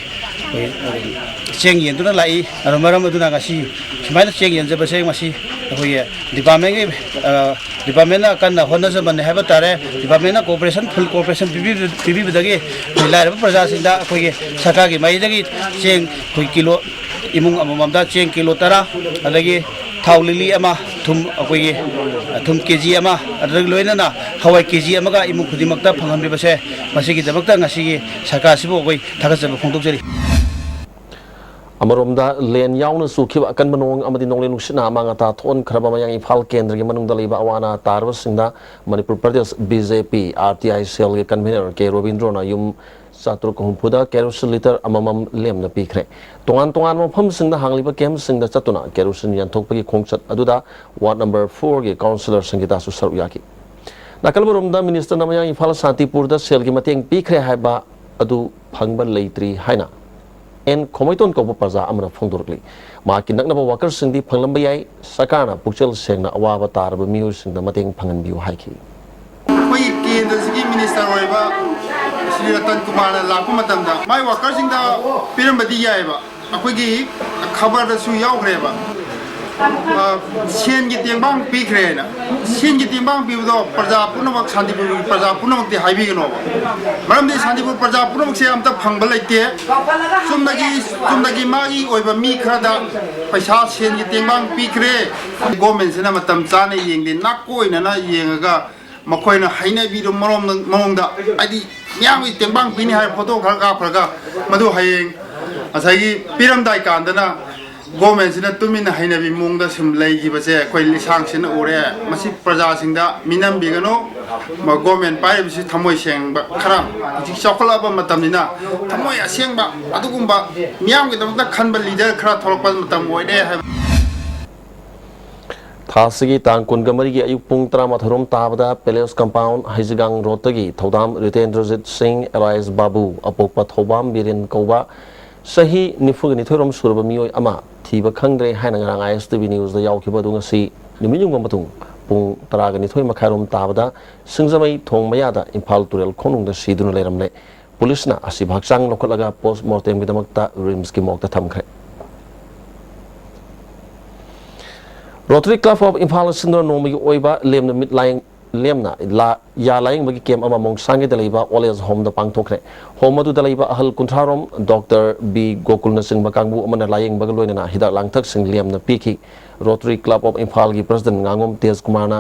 ꯑꯩꯈꯣꯏ, ꯑ, ꯆꯦꯡ ꯌꯦꯟꯗꯨꯅ ꯂꯥꯛꯏ꯫ ꯑꯗꯨ ꯃꯔꯝ ꯑꯗꯨꯅ ꯉꯁꯤ ꯁꯨꯃꯥꯏꯅ ꯆꯦꯡ ꯌꯦꯟꯖꯕꯁꯦ ꯉꯁꯤ ꯑꯩꯈꯣꯏꯒꯤ ꯗꯤꯄꯥꯔꯠꯃꯦꯟꯒꯤ, ꯑ, ꯗꯤꯄꯥꯔꯠꯃꯦꯟꯅ ꯀꯟꯅ ꯍꯣꯠꯅꯖꯃꯟꯅꯦ ꯍꯥꯏꯕ ꯇꯥꯔꯦ꯫ ꯗꯤꯄꯥꯔꯠꯃꯦꯟꯅ cooperation, full cooperation ꯄꯤꯕꯤꯕ-, ꯄꯤꯕꯤꯕꯗꯒꯤ ꯑꯩꯈꯣꯏ ꯂꯥꯏꯔꯕ ꯄ꯭ꯔꯖꯥꯁꯤꯡꯗ ꯑꯩꯈꯣꯏꯒꯤ ꯁꯔꯀꯥꯔꯒꯤ ꯃꯥꯏꯀꯩꯗꯒꯤ ꯆꯦꯡ ꯑꯩꯈꯣꯏ ꯀꯤꯂꯣ, ꯏꯃꯨꯡ ꯑꯃꯃꯝꯗ ꯆꯦꯡ ꯀꯤꯂꯣ ꯇꯔꯥ, ꯑꯗꯒꯤ ꯊꯥꯎ ꯂꯤꯛꯂꯤ ꯑꯃ, ꯊꯨꯝ ꯑꯩꯈꯣꯏꯒꯤ, ꯑ, ꯊꯨꯝ ꯀꯦ ꯖꯤ ꯑꯃ, ꯑꯗꯨꯗꯒꯤ ꯂꯣꯏꯅꯅ ꯍꯋꯥꯏ ꯀꯦ ꯖꯤ ꯑꯃꯒ ꯏꯃꯨꯡ ꯈꯨꯗꯤꯡꯃꯛꯇ ꯐꯪꯍꯟꯕꯤꯕꯁꯦ, ꯃꯁꯤꯒꯤꯗꯃꯛꯇ ꯉꯁꯤꯒꯤ ꯁꯔꯀꯥꯔꯁꯤꯕꯨ ꯑꯩꯈꯣꯏ ꯊꯥꯒꯠꯆꯕ ꯐꯣꯡꯗꯣꯛꯆꯔꯤ꯫ ꯑꯃꯔꯣꯝꯗ, ꯂꯦꯟ ꯌꯥꯎꯅ ꯆꯨꯈꯤꯕ ꯑꯀꯟꯕ ꯅꯣꯡ ꯑꯃꯗꯤ ꯅꯣꯡꯂꯩ ꯅꯨꯡꯁꯤꯠꯅ ꯑꯃꯥꯡ ꯑꯇꯥ ꯊꯣꯛꯍꯟꯈ꯭ꯔꯕ ꯃꯌꯥꯡ ꯏꯝꯐꯥꯜ ꯀꯦꯟꯗ꯭ꯔꯒꯤ ꯃꯅꯨꯡꯗ ꯂꯩꯕ ꯑꯋꯥ ꯑꯅꯥ ꯇꯥꯔꯕꯁꯤꯡꯗ Manipur Pradesh B J P R T I ꯁꯦꯜꯒꯤ ꯀꯟꯚꯤꯅꯔ ꯀꯦ ꯔꯣꯕꯤꯟꯗ꯭ꯔꯣꯅ ꯌꯨꯝ ꯆꯥꯇ꯭ꯔꯨꯛ ꯍꯨꯝꯐꯨꯗ ꯀꯦꯔꯣꯁꯤꯟ ꯂꯤꯇꯔ ꯑꯃꯃꯝ ꯂꯦꯝꯅ ꯄꯤꯈ꯭ꯔꯦ꯫ ꯇꯣꯉꯥꯟ ꯇꯣꯉꯥꯟꯕ ꯃꯐꯝꯁꯤꯡꯗ ꯍꯥꯡꯂꯤꯕ ꯀꯦꯝꯞꯁꯤꯡꯗ ꯆꯠꯇꯨꯅ ꯀꯦꯔꯣꯁꯤꯟ ꯌꯦꯟꯊꯣꯛꯄꯒꯤ ꯈꯣꯡꯆꯠ ꯑꯗꯨꯗ ꯋꯥꯔꯗ ꯅꯝꯕꯔ ꯐꯣꯔꯒꯤ ꯀꯥꯎꯟꯁꯤꯂꯔ ꯁꯪꯒꯤꯇꯥꯁꯨ ꯁꯔꯨꯛ ꯌꯥꯈꯤ꯫ ꯅꯥꯀꯜ ꯑꯃꯔꯣꯝꯗ, ꯃꯤꯅꯤꯁꯇꯔꯅ ꯃꯌꯥꯡ ꯏꯝꯐꯥꯜ ꯁꯥꯟꯇꯤꯄꯨꯔꯗ ꯁꯦꯜꯒꯤ ꯃꯇꯦꯡ ꯄꯤꯈ꯭ꯔꯦ ꯍꯥꯏꯕ ꯑꯗꯨ ꯐꯪꯕ ꯂꯩꯇ꯭ꯔꯤ ꯍꯥꯏꯅ ꯑꯦꯟ ꯈꯣꯃꯩꯇꯣꯟ ꯀꯧꯕ ꯄ꯭ꯔꯖꯥ ꯑꯃꯅ ꯐꯣꯡꯗꯣꯔꯛꯂꯤ꯫ ꯃꯍꯥꯛꯀꯤ ꯅꯛꯅꯕ ꯋꯥꯀꯔꯁꯤꯡꯗꯤ ꯐꯪꯂꯝꯕ ꯌꯥꯏ꯫ ꯁꯔꯀꯥꯔꯅ ꯄꯨꯛꯆꯦꯜ ꯁꯦꯡꯅ ꯑꯋꯥꯕ ꯇꯥꯔꯕ ꯃꯤꯑꯣꯏꯁꯤꯡꯗ ꯃꯇꯦꯡ ꯐꯪꯍꯟꯕꯤꯌꯨ ꯍꯥꯏꯈꯤ꯫ ꯑꯩꯈꯣꯏꯒꯤ ꯀꯦꯟꯗ꯭ꯔꯁꯤꯒꯤ ꯃꯤꯅꯤꯁꯇꯔ ꯑꯣꯏꯕ ꯁ꯭ꯔꯤ ꯔꯇꯟ ꯀꯨꯃꯥꯔꯅ ꯂꯥꯛꯄ ꯃꯇꯝꯗ ꯃꯥꯏ ꯋꯥꯀꯔꯁꯤꯡꯗ ꯄꯤꯔꯝꯕꯗꯤ ꯌꯥꯏꯑꯕ꯫ ꯑꯩꯈꯣꯏꯒꯤ ꯈꯕꯔꯗꯁꯨ ꯌꯥꯎꯈ꯭ꯔꯦꯕ꯫ ꯑ, ꯁꯦꯟꯒꯤ ꯇꯦꯡꯕꯥꯡ ꯄꯤꯈ꯭ꯔꯦꯅ꯫ ꯁꯦꯟꯒꯤ ꯇꯦꯡꯕꯥꯡ ꯄꯤꯕꯗꯣ ꯄ꯭ꯔꯖꯥ ꯄꯨꯝꯅꯃꯛ, ꯁꯥꯟꯇꯤꯄꯨꯔꯒꯤ ꯄ꯭ꯔꯖꯥ ꯄꯨꯝꯅꯃꯛꯇꯤ ꯍꯥꯏꯕꯤꯒꯅꯣꯕ꯫ ꯃꯔꯝꯗꯤ ꯁꯥꯟꯇꯤꯄꯨꯔ ꯄ꯭ꯔꯖꯥ ꯄꯨꯝꯅꯃꯛꯁꯦ ꯑꯝꯇ ꯐꯪꯕ ꯂꯩꯇꯦ꯫ ꯆꯨꯝꯅꯒꯤ, ꯆꯨꯝꯅꯒꯤ ꯃꯥꯒꯤ ꯑꯣꯏꯕ ꯃꯤ ꯈꯔꯗ ꯄꯩꯁꯥ, ꯁꯦꯟꯒꯤ ꯇꯦꯡꯕꯥꯡ ꯄꯤꯈ꯭ꯔꯦ꯫ ꯒꯣꯔꯃꯦꯟꯁꯤꯅ ꯃꯇꯝ ꯆꯥꯅ ꯌꯦꯡꯗꯦ, ꯅꯥꯀꯣꯏꯅꯅ ꯌꯦꯡꯉꯒ ꯃꯈꯣꯏꯅ ꯍꯩꯅꯕꯤꯗꯨ ꯃꯔꯣꯝꯗ, ꯃꯑꯣꯡꯗ, ꯍꯥꯏꯗꯤ, ꯃꯤꯌꯥꯝꯒꯤ ꯇꯦꯡꯕꯥꯡ ꯄꯤꯅꯤ ꯍꯥꯏꯔ ꯐꯣꯇꯣ ꯈꯔ ꯀꯥꯞꯈ꯭ꯔꯒ, ꯃꯗꯨ ꯍꯌꯦꯡ ꯉꯁꯥꯏꯒꯤ ꯄꯤꯔꯝꯗꯥꯏ ꯀꯥꯟꯗꯅ ꯒꯣꯔꯃꯦꯟꯁꯤꯅ ꯇꯨꯃꯤꯟꯅ ꯍꯩꯅꯕꯤ ꯃꯑꯣꯡꯗ ꯁꯨꯝ ꯂꯩꯈꯤꯕꯁꯦ ꯑꯩꯈꯣꯏ ꯂꯤꯁꯥꯡꯁꯤꯟꯅ ꯎꯔꯦ꯫ ꯃꯁꯤ ꯄ꯭ꯔꯖꯥꯁꯤꯡꯗ ꯃꯤꯅꯝꯕꯤꯒꯅꯨ꯫ ꯃ-, ꯒꯣꯔꯃꯦꯟ ꯄꯥꯏꯔꯤꯕꯁꯤ ꯊꯃꯣꯏ ꯁꯦꯡꯕ ꯈꯔ, ꯍꯧꯖꯤꯛ ꯆꯥꯎꯈꯠꯂꯛꯑꯕ ꯃꯇꯝꯅꯤꯅ ꯊꯃꯣꯏ ꯑꯁꯦꯡꯕ ꯑꯗꯨꯒꯨꯝꯕ ꯃꯤꯌꯥꯝꯒꯤꯗꯃꯛꯇ ꯈꯟꯕ ꯂꯤꯗꯔ ꯈꯔ ꯊꯣꯛꯂꯛꯄ ꯃꯇꯝ ꯑꯣꯏꯔꯦ ꯍꯥꯏꯕ꯫ ꯊꯥ ꯑꯁꯤꯒꯤ ꯇꯥꯡ ꯀꯨꯟꯒ ꯃꯔꯤꯒꯤ ꯑꯌꯨꯛ ꯄꯨꯡ ꯇꯔꯥꯃꯥꯊꯣꯏ ꯔꯣꯝ ꯇꯥꯕꯗ ꯄꯦꯂꯦꯁ ꯀꯝꯄꯥꯎꯟ, ꯍꯩꯖꯤꯒꯥꯡ ꯔꯣꯗꯇꯒꯤ ꯊꯧꯗꯥꯝ ꯔꯤꯇꯦꯟꯗ꯭ꯔꯖꯤꯠ ꯁꯤꯡ, ꯑꯦꯂꯥꯏꯁ ꯕꯥꯕꯨ, ꯑꯄꯣꯛꯄ ꯊꯧꯕꯥꯝ ꯕꯤꯔꯦꯟ ꯀꯧꯕ ꯆꯍꯤ ꯅꯤꯐꯨꯒ ꯅꯤꯊꯣꯏ ꯔꯣꯝ ꯁꯨꯔꯕ ꯃꯤꯑꯣꯏ ꯑꯃ ꯊꯤꯕ ꯈꯪꯗ꯭ꯔꯦ ꯍꯥꯏꯅ ꯉꯔꯥꯡ ꯑꯥꯏ ꯑꯦꯁ ꯇꯤ ꯚꯤ ꯅ꯭ꯌꯨꯁꯇ ꯌꯥꯎꯈꯤꯕ ꯑꯗꯨ ꯉꯁꯤ ꯅꯨꯃꯤꯠ ꯌꯨꯡꯕ ꯃꯇꯨꯡ ꯄꯨꯡ ꯇꯔꯥꯒ ꯅꯤꯊꯣꯏ ꯃꯈꯥꯏ ꯔꯣꯝ ꯇꯥꯕꯗ ꯁꯤꯡꯖꯃꯩ ꯊꯣꯡ ꯃꯌꯥꯗ ꯏꯝꯐꯥꯜ ꯇꯨꯔꯦꯜ ꯈꯣꯡꯅꯨꯡꯗ ꯁꯤꯗꯨꯅ ꯂꯩꯔꯝꯂꯦ꯫ ꯄꯨꯂꯤꯁꯅ ꯑꯁꯤꯕ ꯍꯛꯆꯥꯡ ꯂꯧꯈꯠꯂꯒ ꯄꯣꯁ ꯃꯣꯔꯇꯦꯝꯒꯤꯗꯃꯛꯇ ꯔꯤꯝꯁꯀꯤ ꯃꯣꯔꯒꯇ ꯊꯝꯈ꯭ꯔꯦ꯫ ꯔꯣꯇꯔꯤ ꯀ꯭ꯂꯕ ꯑꯣꯐ ꯏꯝꯐꯥꯜꯅ ꯁꯤꯟꯗꯨꯅ ꯅꯣꯡꯃꯒꯤ ꯑꯣꯏꯕ ꯂꯦꯝꯅ ꯃꯤꯠ ꯂꯥꯌꯦꯡ-, ꯂꯦꯝꯅ ꯂꯥ-, ꯌꯥ ꯂꯥꯌꯦꯡꯕꯒꯤ ꯀꯦꯝꯞ ꯑꯃ ꯃꯣꯡꯁꯥꯡꯒꯤꯗ ꯂꯩꯕ ꯑꯣꯜ ꯑꯦꯖ ꯍꯣꯝꯗ ꯄꯥꯡꯊꯣꯛꯈ꯭ꯔꯦ꯫ ꯍꯣꯝ ꯑꯗꯨꯗ ꯂꯩꯕ ꯑꯍꯜ ꯀꯨꯟꯊ꯭ꯔꯥ ꯔꯣꯝ ꯗꯣꯛꯇꯔ ꯕꯤ ꯒꯣꯀꯨꯜꯅꯆꯤꯡꯕ ꯀꯥꯡꯕꯨ ꯑꯃꯅ ꯂꯥꯌꯦꯡꯕꯒ ꯂꯣꯏꯅꯅ ꯍꯤꯗꯥꯛ ꯂꯥꯡꯊꯛꯁꯤꯡ ꯂꯦꯝꯅ ꯄꯤꯈꯤ꯫ ꯔꯣꯇꯔꯤ ꯀ꯭ꯂꯕ ꯑꯣꯐ ꯏꯝꯐꯥꯜꯒꯤ ꯄ꯭ꯔꯁꯤꯗꯦꯟꯠ ꯉꯥꯉꯣꯝ ꯇꯦꯖ ꯀꯨꯃꯥꯔꯅ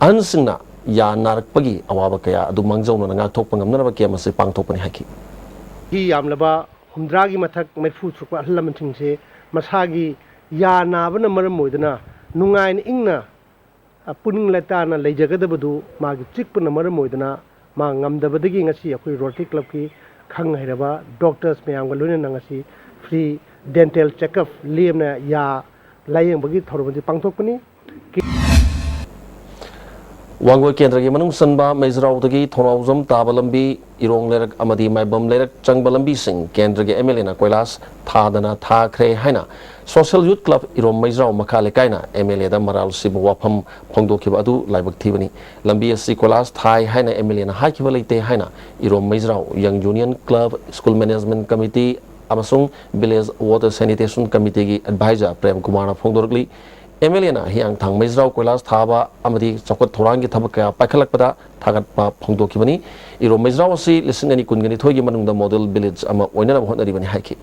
ꯑꯍꯟꯁꯤꯡꯅ ꯌꯥ ꯅꯥꯔꯛꯄꯒꯤ ꯑꯋꯥꯕ ꯀꯌꯥ ꯑꯗꯨ ꯃꯥꯡꯖꯧꯅꯅ ꯉꯥꯛꯊꯣꯛꯄ ꯉꯝꯅꯅꯕ ꯀꯦꯝꯞ ꯑꯁꯤ ꯄꯥꯡꯊꯣꯛꯄꯅꯤ ꯍꯥꯏꯈꯤ꯫ ꯍꯤ ꯌꯥꯝꯂꯕ ꯍꯨꯝꯗ꯭ꯔꯥꯒꯤ ꯃꯊꯛ ꯃꯔꯤꯐꯨ ꯁꯨꯔꯛꯄ ꯑꯍꯜ ꯂꯃꯟꯁꯤꯡꯁꯦ ꯃꯁꯥꯒꯤ ꯌꯥ ꯅꯥꯕꯅ ꯃꯔꯝ ꯑꯣꯏꯗꯨꯅ ꯅꯨꯡꯉꯥꯏꯅ ꯏꯪꯅ, ꯑ, ꯄꯨꯛꯅꯤꯡ ꯂꯩꯇꯥꯅ ꯂꯩꯖꯒꯗꯕꯗꯨ ꯃꯥꯒꯤ ꯆꯤꯛꯄꯅ ꯃꯔꯝ ꯑꯣꯏꯗꯨꯅ ꯃꯥ ꯉꯝꯗꯕꯗꯒꯤ ꯉꯁꯤ ꯑꯩꯈꯣꯏ ꯔꯣꯇꯔꯤ ꯀ꯭ꯂꯕꯀꯤ ꯈꯪ ꯍꯩꯔꯕ ꯗꯣꯛꯇꯔꯁ ꯃꯌꯥꯝꯒ ꯂꯣꯏꯅꯅ ꯉꯁꯤ ꯐ꯭ꯔꯤ ꯗꯦꯟꯇꯦꯜ ꯆꯦꯛꯑꯞ ꯂꯦꯝꯅ ꯌꯥ ꯂꯥꯏꯌꯦꯡꯕꯒꯤ ꯊꯧꯔꯝ ꯑꯁꯤ ꯄꯥꯡꯊꯣꯛꯄꯅꯤ꯫ ꯋꯥꯡꯒꯣꯏ ꯀꯦꯟꯗ꯭ꯔꯒꯤ ꯃꯅꯨꯡ ꯆꯟꯕ ꯃꯩꯖ꯭ꯔꯥꯎꯗꯒꯤ ꯊꯣꯡꯅꯥꯎꯖꯝ ꯇꯥꯕ ꯂꯝꯕꯤ, ꯏꯔꯣꯡ ꯂꯩꯔꯛ ꯑꯃꯗꯤ ꯃꯥꯏꯕꯝ ꯂꯩꯔꯛ ꯆꯪꯕ ꯂꯝꯕꯤꯁꯤꯡ ꯀꯦꯟꯗ꯭ꯔꯒꯤ ꯑꯦꯝ ꯑꯦꯜ ꯑꯦꯅ ꯀꯣꯏꯂꯥꯁ ꯊꯥꯗꯅ ꯊꯥꯈ꯭ꯔꯦ ꯍꯥꯏꯅ ꯁꯣꯁꯤꯌꯦꯜ ꯌꯨꯠ ꯀ꯭ꯂꯕ ꯏꯔꯣꯝ ꯃꯩꯖ꯭ꯔꯥꯎ ꯃꯈꯥ ꯂꯩꯀꯥꯏꯅ ꯑꯦꯝ ꯑꯦꯜ ꯑꯦꯗ ꯃꯔꯥꯜ ꯁꯤꯕ ꯋꯥꯐꯝ ꯐꯣꯡꯗꯣꯛꯈꯤꯕ ꯑꯗꯨ ꯂꯥꯏꯕꯛ ꯊꯤꯕꯅꯤ꯫ ꯂꯝꯕꯤ ꯑꯁꯤ ꯀꯣꯏꯂꯥꯁ ꯊꯥꯏ ꯍꯥꯏꯅ ꯑꯦꯝ ꯑꯦꯜ ꯑꯦꯅ ꯍꯥꯏꯈꯤꯕ ꯂꯩꯇꯦ ꯍꯥꯏꯅ ꯏꯔꯣꯝ ꯃꯩꯖ꯭ꯔꯥꯎ ꯌꯪ union club, school management committee ꯑꯃꯁꯨꯡ ꯚꯤꯂꯦꯖ ꯋꯥꯇꯔ ꯁꯦꯅꯤꯇꯦꯁꯟ ꯀꯃꯤꯇꯤꯒꯤ ꯑꯦꯗꯚꯥꯏꯖꯔ ꯄ꯭ꯔꯦꯝ ꯀꯨꯃꯥꯔꯅ ꯐꯣꯡꯗꯣꯔꯛꯂꯤ꯫ ꯑꯦꯝ ꯑꯦꯜ ꯑꯦꯅ ꯍꯤꯌꯥꯡꯊꯥꯡ ꯃꯩꯖ꯭ꯔꯥꯎ ꯀꯣꯏꯂꯥꯁ ꯊꯥꯕ ꯑꯃꯗꯤ ꯆꯥꯎꯈꯠ ꯊꯧꯔꯥꯡꯒꯤ ꯊꯕꯛ ꯀꯌꯥ ꯄꯥꯏꯈꯠꯂꯛꯄꯗ ꯊꯥꯒꯠꯄ ꯐꯣꯡꯗꯣꯛꯈꯤꯕꯅꯤ꯫ ꯏꯔꯣꯝ ꯃꯩꯖ꯭ꯔꯥꯎ ꯑꯁꯤ ꯂꯤꯁꯤꯡ ꯑꯅꯤ ꯀꯨꯟꯒ ꯅꯤꯊꯣꯏꯒꯤ ꯃꯅꯨꯡꯗ ꯃꯣꯗꯦꯜ ꯚꯤꯂꯦꯖ ꯑꯃ ꯑꯣꯏꯅꯅꯕ ꯍꯣꯠꯅꯔꯤꯕꯅꯤ ꯍꯥꯏꯈꯤ꯫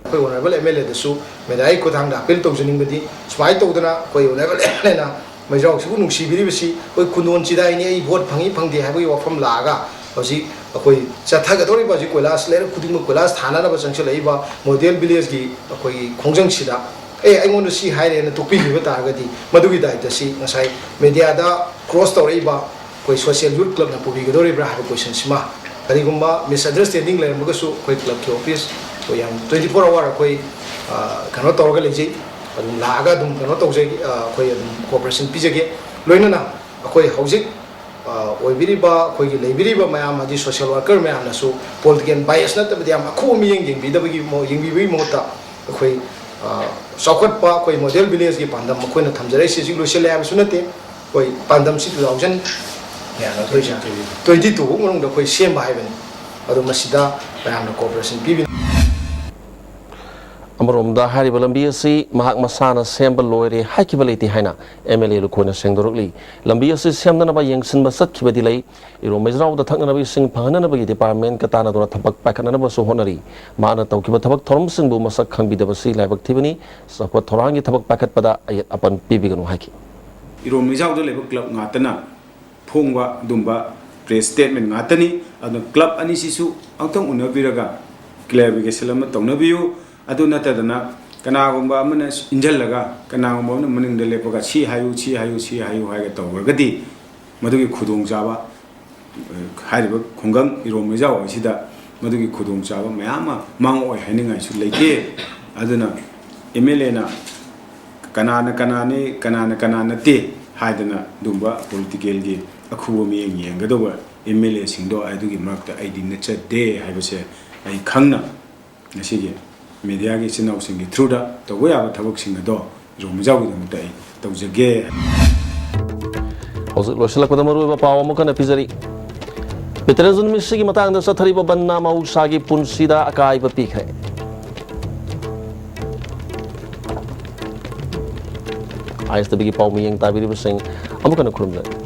ꯑꯩꯈꯣꯏ ꯑꯣꯅꯔꯦꯕꯜ ꯑꯦꯝ ꯑꯦꯜ ꯑꯦꯗꯁꯨ ꯃꯦꯗꯤꯌꯥꯒꯤ ꯈꯨꯠꯊꯥꯡꯗ ꯑꯄꯤꯜ ꯇꯧꯖꯅꯤꯡꯕꯗꯤ, ꯁꯨꯃꯥꯏꯅ ꯇꯧꯗꯅ ꯑꯩꯈꯣꯏ ꯑꯣꯅꯔꯦꯕꯜ ꯑꯦꯝ ꯑꯦꯜ ꯑꯦꯅ ꯃꯩꯖ꯭ꯔꯥꯎꯁꯤꯕꯨ ꯅꯨꯡꯁꯤꯕꯤꯔꯤꯕꯁꯤ ꯑꯩꯈꯣꯏ ꯈꯨꯟꯗꯣꯟ ꯆꯤꯗꯥꯏꯅꯤ, ꯑꯩ ꯚꯣꯠ ꯐꯪꯏ ꯐꯪꯗꯦ ꯍꯥꯏꯕꯒꯤ ꯋꯥꯐꯝ ꯂꯥꯛꯑꯒ ꯍꯧꯖꯤꯛ ꯑꯩꯈꯣꯏ ꯆꯠꯊꯒꯗꯧꯔꯤꯕ ꯍꯧꯖꯤꯛ ꯀꯣꯏꯂꯥꯁ ꯂꯩꯔꯛ ꯈꯨꯗꯤꯡꯃꯛ ꯀꯣꯏꯂꯥꯁ ꯊꯥꯅꯅꯕ ꯆꯪꯁꯤꯜꯂꯛꯏꯕ ꯃꯣꯗꯦꯜ ꯚꯤꯂꯦꯖꯀꯤ ꯑꯩꯈꯣꯏꯒꯤ ꯈꯣꯡꯖꯪꯁꯤꯗ, "ꯑꯦ, ꯑꯩꯉꯣꯟꯗ ꯁꯤ ꯍꯥꯏꯔꯦꯅ" ꯇꯣꯛꯄꯤꯈꯤꯕ ꯇꯥꯔꯒꯗꯤ ꯃꯗꯨꯒꯤ ꯗꯥꯏꯇꯁꯤ ꯉꯁꯥꯏ ꯃꯦꯗꯤꯌꯥꯗ ꯀ꯭ꯔꯣꯁ ꯇꯧꯔꯛꯏꯕ ꯑꯩꯈꯣꯏ ꯁꯣꯁꯤꯌꯦꯜ ꯌꯨꯠ ꯀ꯭ꯂꯕꯅ ꯄꯨꯕꯤꯒꯗꯧꯔꯤꯕ꯭ꯔꯥ ꯍꯥꯏꯕ ꯀꯣꯏꯁꯟꯁꯤꯃ, ꯀꯔꯤꯒꯨꯝꯕ ꯃꯤꯁꯑꯟꯗꯔꯁ꯭ꯇꯦꯟꯗꯤꯡ ꯂꯩꯔꯝꯃꯒꯁꯨ ꯑꯩꯈꯣꯏ ꯀ꯭ꯂꯕꯀꯤ ꯑꯣꯐꯤꯁ ꯑꯩꯈꯣꯏ ꯌꯥꯝ twenty four hour ꯑꯩꯈꯣꯏ, ꯑ, ꯀꯩꯅꯣ ꯇꯧꯔꯒ ꯂꯩꯖꯩ꯫ ꯑꯗꯨꯝ ꯂꯥꯛꯑꯒ ꯑꯗꯨꯝ ꯀꯩꯅꯣ ꯇꯧꯖꯒꯦ, ꯑ, ꯑꯩꯈꯣꯏ ꯑꯗꯨꯝ ꯀꯣꯑꯣꯄꯔꯦꯁꯟ ꯄꯤꯖꯒꯦ꯫ ꯂꯣꯏꯅꯅ ꯑꯩꯈꯣꯏ ꯍꯧꯖꯤꯛ, ꯑ, ꯑꯣꯏꯕꯤꯔꯤꯕ ꯑꯩꯈꯣꯏꯒꯤ ꯂꯩꯕꯤꯔꯤꯕ ꯃꯌꯥꯝ, ꯍꯥꯏꯗꯤ ꯁꯣꯁꯤꯌꯦꯜ ꯋꯥꯔꯀꯔ ꯃꯌꯥꯝꯅꯁꯨ ꯄꯣꯂꯤꯇꯤꯀꯦꯜ ꯕꯥꯏꯁ ꯅꯠꯇꯕꯗ ꯌꯥꯝ ꯑꯈꯨꯕ ꯃꯤꯠꯌꯦꯡ ꯌꯦꯡꯕꯤꯗꯕꯒꯤ ꯃꯍꯨ-, ꯌꯦꯡꯕꯤꯕꯒꯤ ꯃꯍꯨꯠꯇ ꯑꯩꯈꯣꯏ, ꯑ, ꯆꯥꯎꯈꯠꯄ ꯑꯩꯈꯣꯏ ꯃꯣꯗꯦꯜ ꯚꯤꯂꯦꯖꯀꯤ ꯄꯥꯟꯗꯝ ꯑꯩꯈꯣꯏꯅ ꯊꯝꯖꯔꯛꯏꯁꯤ ꯍꯧꯖꯤꯛ ꯂꯣꯏꯁꯤꯜꯂꯦ ꯍꯥꯏꯕꯁꯨ ꯅꯠꯇꯦ꯫ ꯑꯩꯈꯣꯏ ꯄꯥꯟꯗꯝꯁꯤ two thousand twenty two ꯐꯥꯎ ꯃꯅꯨꯡꯗ ꯑꯩꯈꯣꯏ ꯁꯦꯝꯕ ꯍꯥꯏꯕꯅꯤ꯫ ꯑꯗꯣ ꯃꯁꯤꯗ ꯃꯌꯥꯝꯅ ꯀꯣꯑꯣꯄꯔꯦꯁꯟ ꯄꯤꯕꯤꯅꯤ꯫ ꯑꯃꯔꯣꯝꯗ ꯍꯥꯏꯔꯤꯕ ꯂꯝꯕꯤ ꯑꯁꯤ ꯃꯍꯥꯛ ꯃꯁꯥꯅ ꯁꯦꯝꯕ ꯂꯣꯏꯔꯦ ꯍꯥꯏꯈꯤꯕ ꯂꯩꯇꯦ ꯍꯥꯏꯅ ꯑꯦꯝ ꯑꯦꯜ ꯑꯦ ꯂꯨꯈꯣꯏꯅ ꯁꯦꯡꯗꯣꯔꯛꯂꯤ꯫ ꯂꯝꯕꯤ ꯑꯁꯤ ꯁꯦꯝꯅꯅꯕ ꯌꯦꯡꯁꯤꯟꯕ ꯆꯠꯈꯤꯕꯗꯤ ꯂꯩ꯫ ꯏꯔꯣꯝ ꯃꯩꯖ꯭ꯔꯥꯎꯗ ꯊꯛꯅꯅꯕ ꯏꯁꯤꯡ ꯐꯪꯍꯟꯅꯅꯕꯒꯤ ꯗꯤꯄꯥꯔꯠꯃꯦꯟꯠꯀ ꯇꯥꯟꯅꯗꯨꯅ ꯊꯕꯛ ꯄꯥꯏꯈꯠꯅꯅꯕꯁꯨ ꯍꯣꯠꯅꯔꯤ꯫ ꯃꯍꯥꯛꯅ ꯇꯧꯈꯤꯕ ꯊꯕꯛ ꯊꯧꯔꯝꯁꯤꯡꯕꯨ ꯃꯁꯛ ꯈꯪꯕꯤꯗꯕꯁꯤ ꯂꯥꯏꯕꯛ ꯊꯤꯕꯅꯤ꯫ ꯆꯥꯎꯈꯠ ꯊꯧꯔꯥꯡꯒꯤ ꯊꯕꯛ ꯄꯥꯏꯈꯠꯄꯗ ꯑꯌꯦꯠ ꯑꯄꯟ ꯄꯤꯕꯤꯒꯅꯨ ꯍꯥꯏꯈꯤ꯫ ꯏꯔꯣꯝ ꯃꯩꯖꯥꯎꯗ ꯂꯩꯕ ꯀ꯭ꯂꯕ ꯉꯥꯛꯇꯅ ꯐꯣꯡꯕ ꯑꯗꯨꯝꯕ ꯄ꯭ꯔꯦꯁ ꯁ꯭ꯇꯦꯠꯃꯦꯟꯠ ꯉꯥꯛꯇꯅꯤ꯫ ꯑꯗꯨꯅ ꯀ꯭ꯂꯕ ꯑꯅꯤꯁꯤꯁꯨ ꯑꯃꯨꯛꯇꯪ ꯎꯅꯕꯤꯔꯒ clarification ꯑꯃ ꯇꯧꯅꯕꯤꯌꯨ꯫ ꯑꯗꯨ ꯅꯠꯇꯗꯅ ꯀꯅꯥꯒꯨꯝꯕ ꯑꯃꯅ ꯏꯟꯖꯜꯂꯒ, ꯀꯅꯥꯒꯨꯝꯕ ꯑꯃꯅ ꯃꯅꯤꯡꯗ ꯂꯦꯞꯄꯒ "ꯁꯤ ꯍꯥꯏꯌꯨ, ꯁꯤ ꯍꯥꯏꯌꯨ, ꯁꯤ ꯍꯥꯏꯌꯨ" ꯍꯥꯏꯔꯒ ꯇꯧꯔꯒꯗꯤ ꯃꯗꯨꯒꯤ ꯈꯨꯗꯣꯡꯆꯥꯕ, ꯑ, ꯍꯥꯏꯔꯤꯕ ꯈꯨꯡꯒꯪ ꯏꯔꯣꯝ ꯏꯖꯥꯎ ꯑꯁꯤꯗ ꯃꯗꯨꯒꯤ ꯈꯨꯗꯣꯡꯆꯥꯕ ꯃꯌꯥꯝ ꯑꯃ ꯃꯥꯡꯉꯛꯑꯣꯏ ꯍꯥꯏꯅꯤꯡꯉꯥꯏꯁꯨ ꯂꯩꯇꯦ꯫ ꯑꯗꯨꯅ ꯑꯦꯝ ꯑꯦꯜ ꯑꯦꯅ ꯀꯅꯥꯅ ꯀꯅꯥꯅꯤ, ꯀꯅꯥꯅ ꯀꯅꯥ ꯅꯠꯇꯦ ꯍꯥꯏꯗꯅ ꯑꯗꯨꯝꯕ ꯄꯣꯂꯤꯇꯤꯀꯦꯜꯒꯤ ꯑꯈꯨꯕ ꯃꯤꯠꯌꯦꯡ ꯌꯦꯡꯒꯗꯧꯕ ꯑꯦꯝ ꯑꯦꯜ ꯑꯦꯁꯤꯡꯗꯣ ꯑꯗꯨꯒꯤ ꯃꯔꯛꯇ ꯑꯩꯗꯤ ꯅꯠꯆꯗꯦ ꯍꯥꯏꯕꯁꯦ ꯑꯩ ꯈꯪꯅ ꯉꯁꯤꯒꯤ ꯃꯦꯗꯤꯌꯥꯒꯤ ꯏꯆꯤꯟ ꯏꯅꯥꯎꯁꯤꯡꯒꯤ ꯊ꯭ꯔꯨꯗ ꯇꯧꯕ ꯌꯥꯕ ꯊꯕꯛꯁꯤꯡ ꯑꯗꯣ ꯏꯔꯣꯝ ꯏꯖꯥꯎꯒꯤꯗꯃꯛꯇ ꯑꯩ ꯇꯧꯖꯒꯦ꯫ ꯍꯧꯖꯤꯛ ꯂꯣꯏꯁꯤꯜꯂꯛꯄꯗ ꯃꯔꯨꯑꯣꯏꯕ ꯄꯥꯎ ꯑꯃꯨꯛ ꯍꯟꯅ ꯄꯤꯖꯔꯤ꯫ ꯚꯦꯇꯔꯟꯁ ꯅꯨꯃꯤꯠꯁꯤꯒꯤ ꯃꯇꯥꯡꯗ ꯆꯠꯊꯔꯤꯕ ꯕꯟꯅ ꯃꯍꯧꯁꯥꯒꯤ ꯄꯨꯟꯁꯤꯗ ꯑꯀꯥꯏꯕ ꯄꯤꯈ꯭ꯔꯦ꯫ ꯑꯥꯏ ꯑꯦꯁ ꯇꯤ ꯚꯤꯒꯤ ꯄꯥꯎ ꯃꯤꯠꯌꯦꯡ ꯇꯥꯕꯤꯔꯤꯕꯁꯤꯡ ꯑꯃꯨꯛ ꯍꯟꯅ ꯈꯨꯔꯨꯝꯖꯔꯤ꯫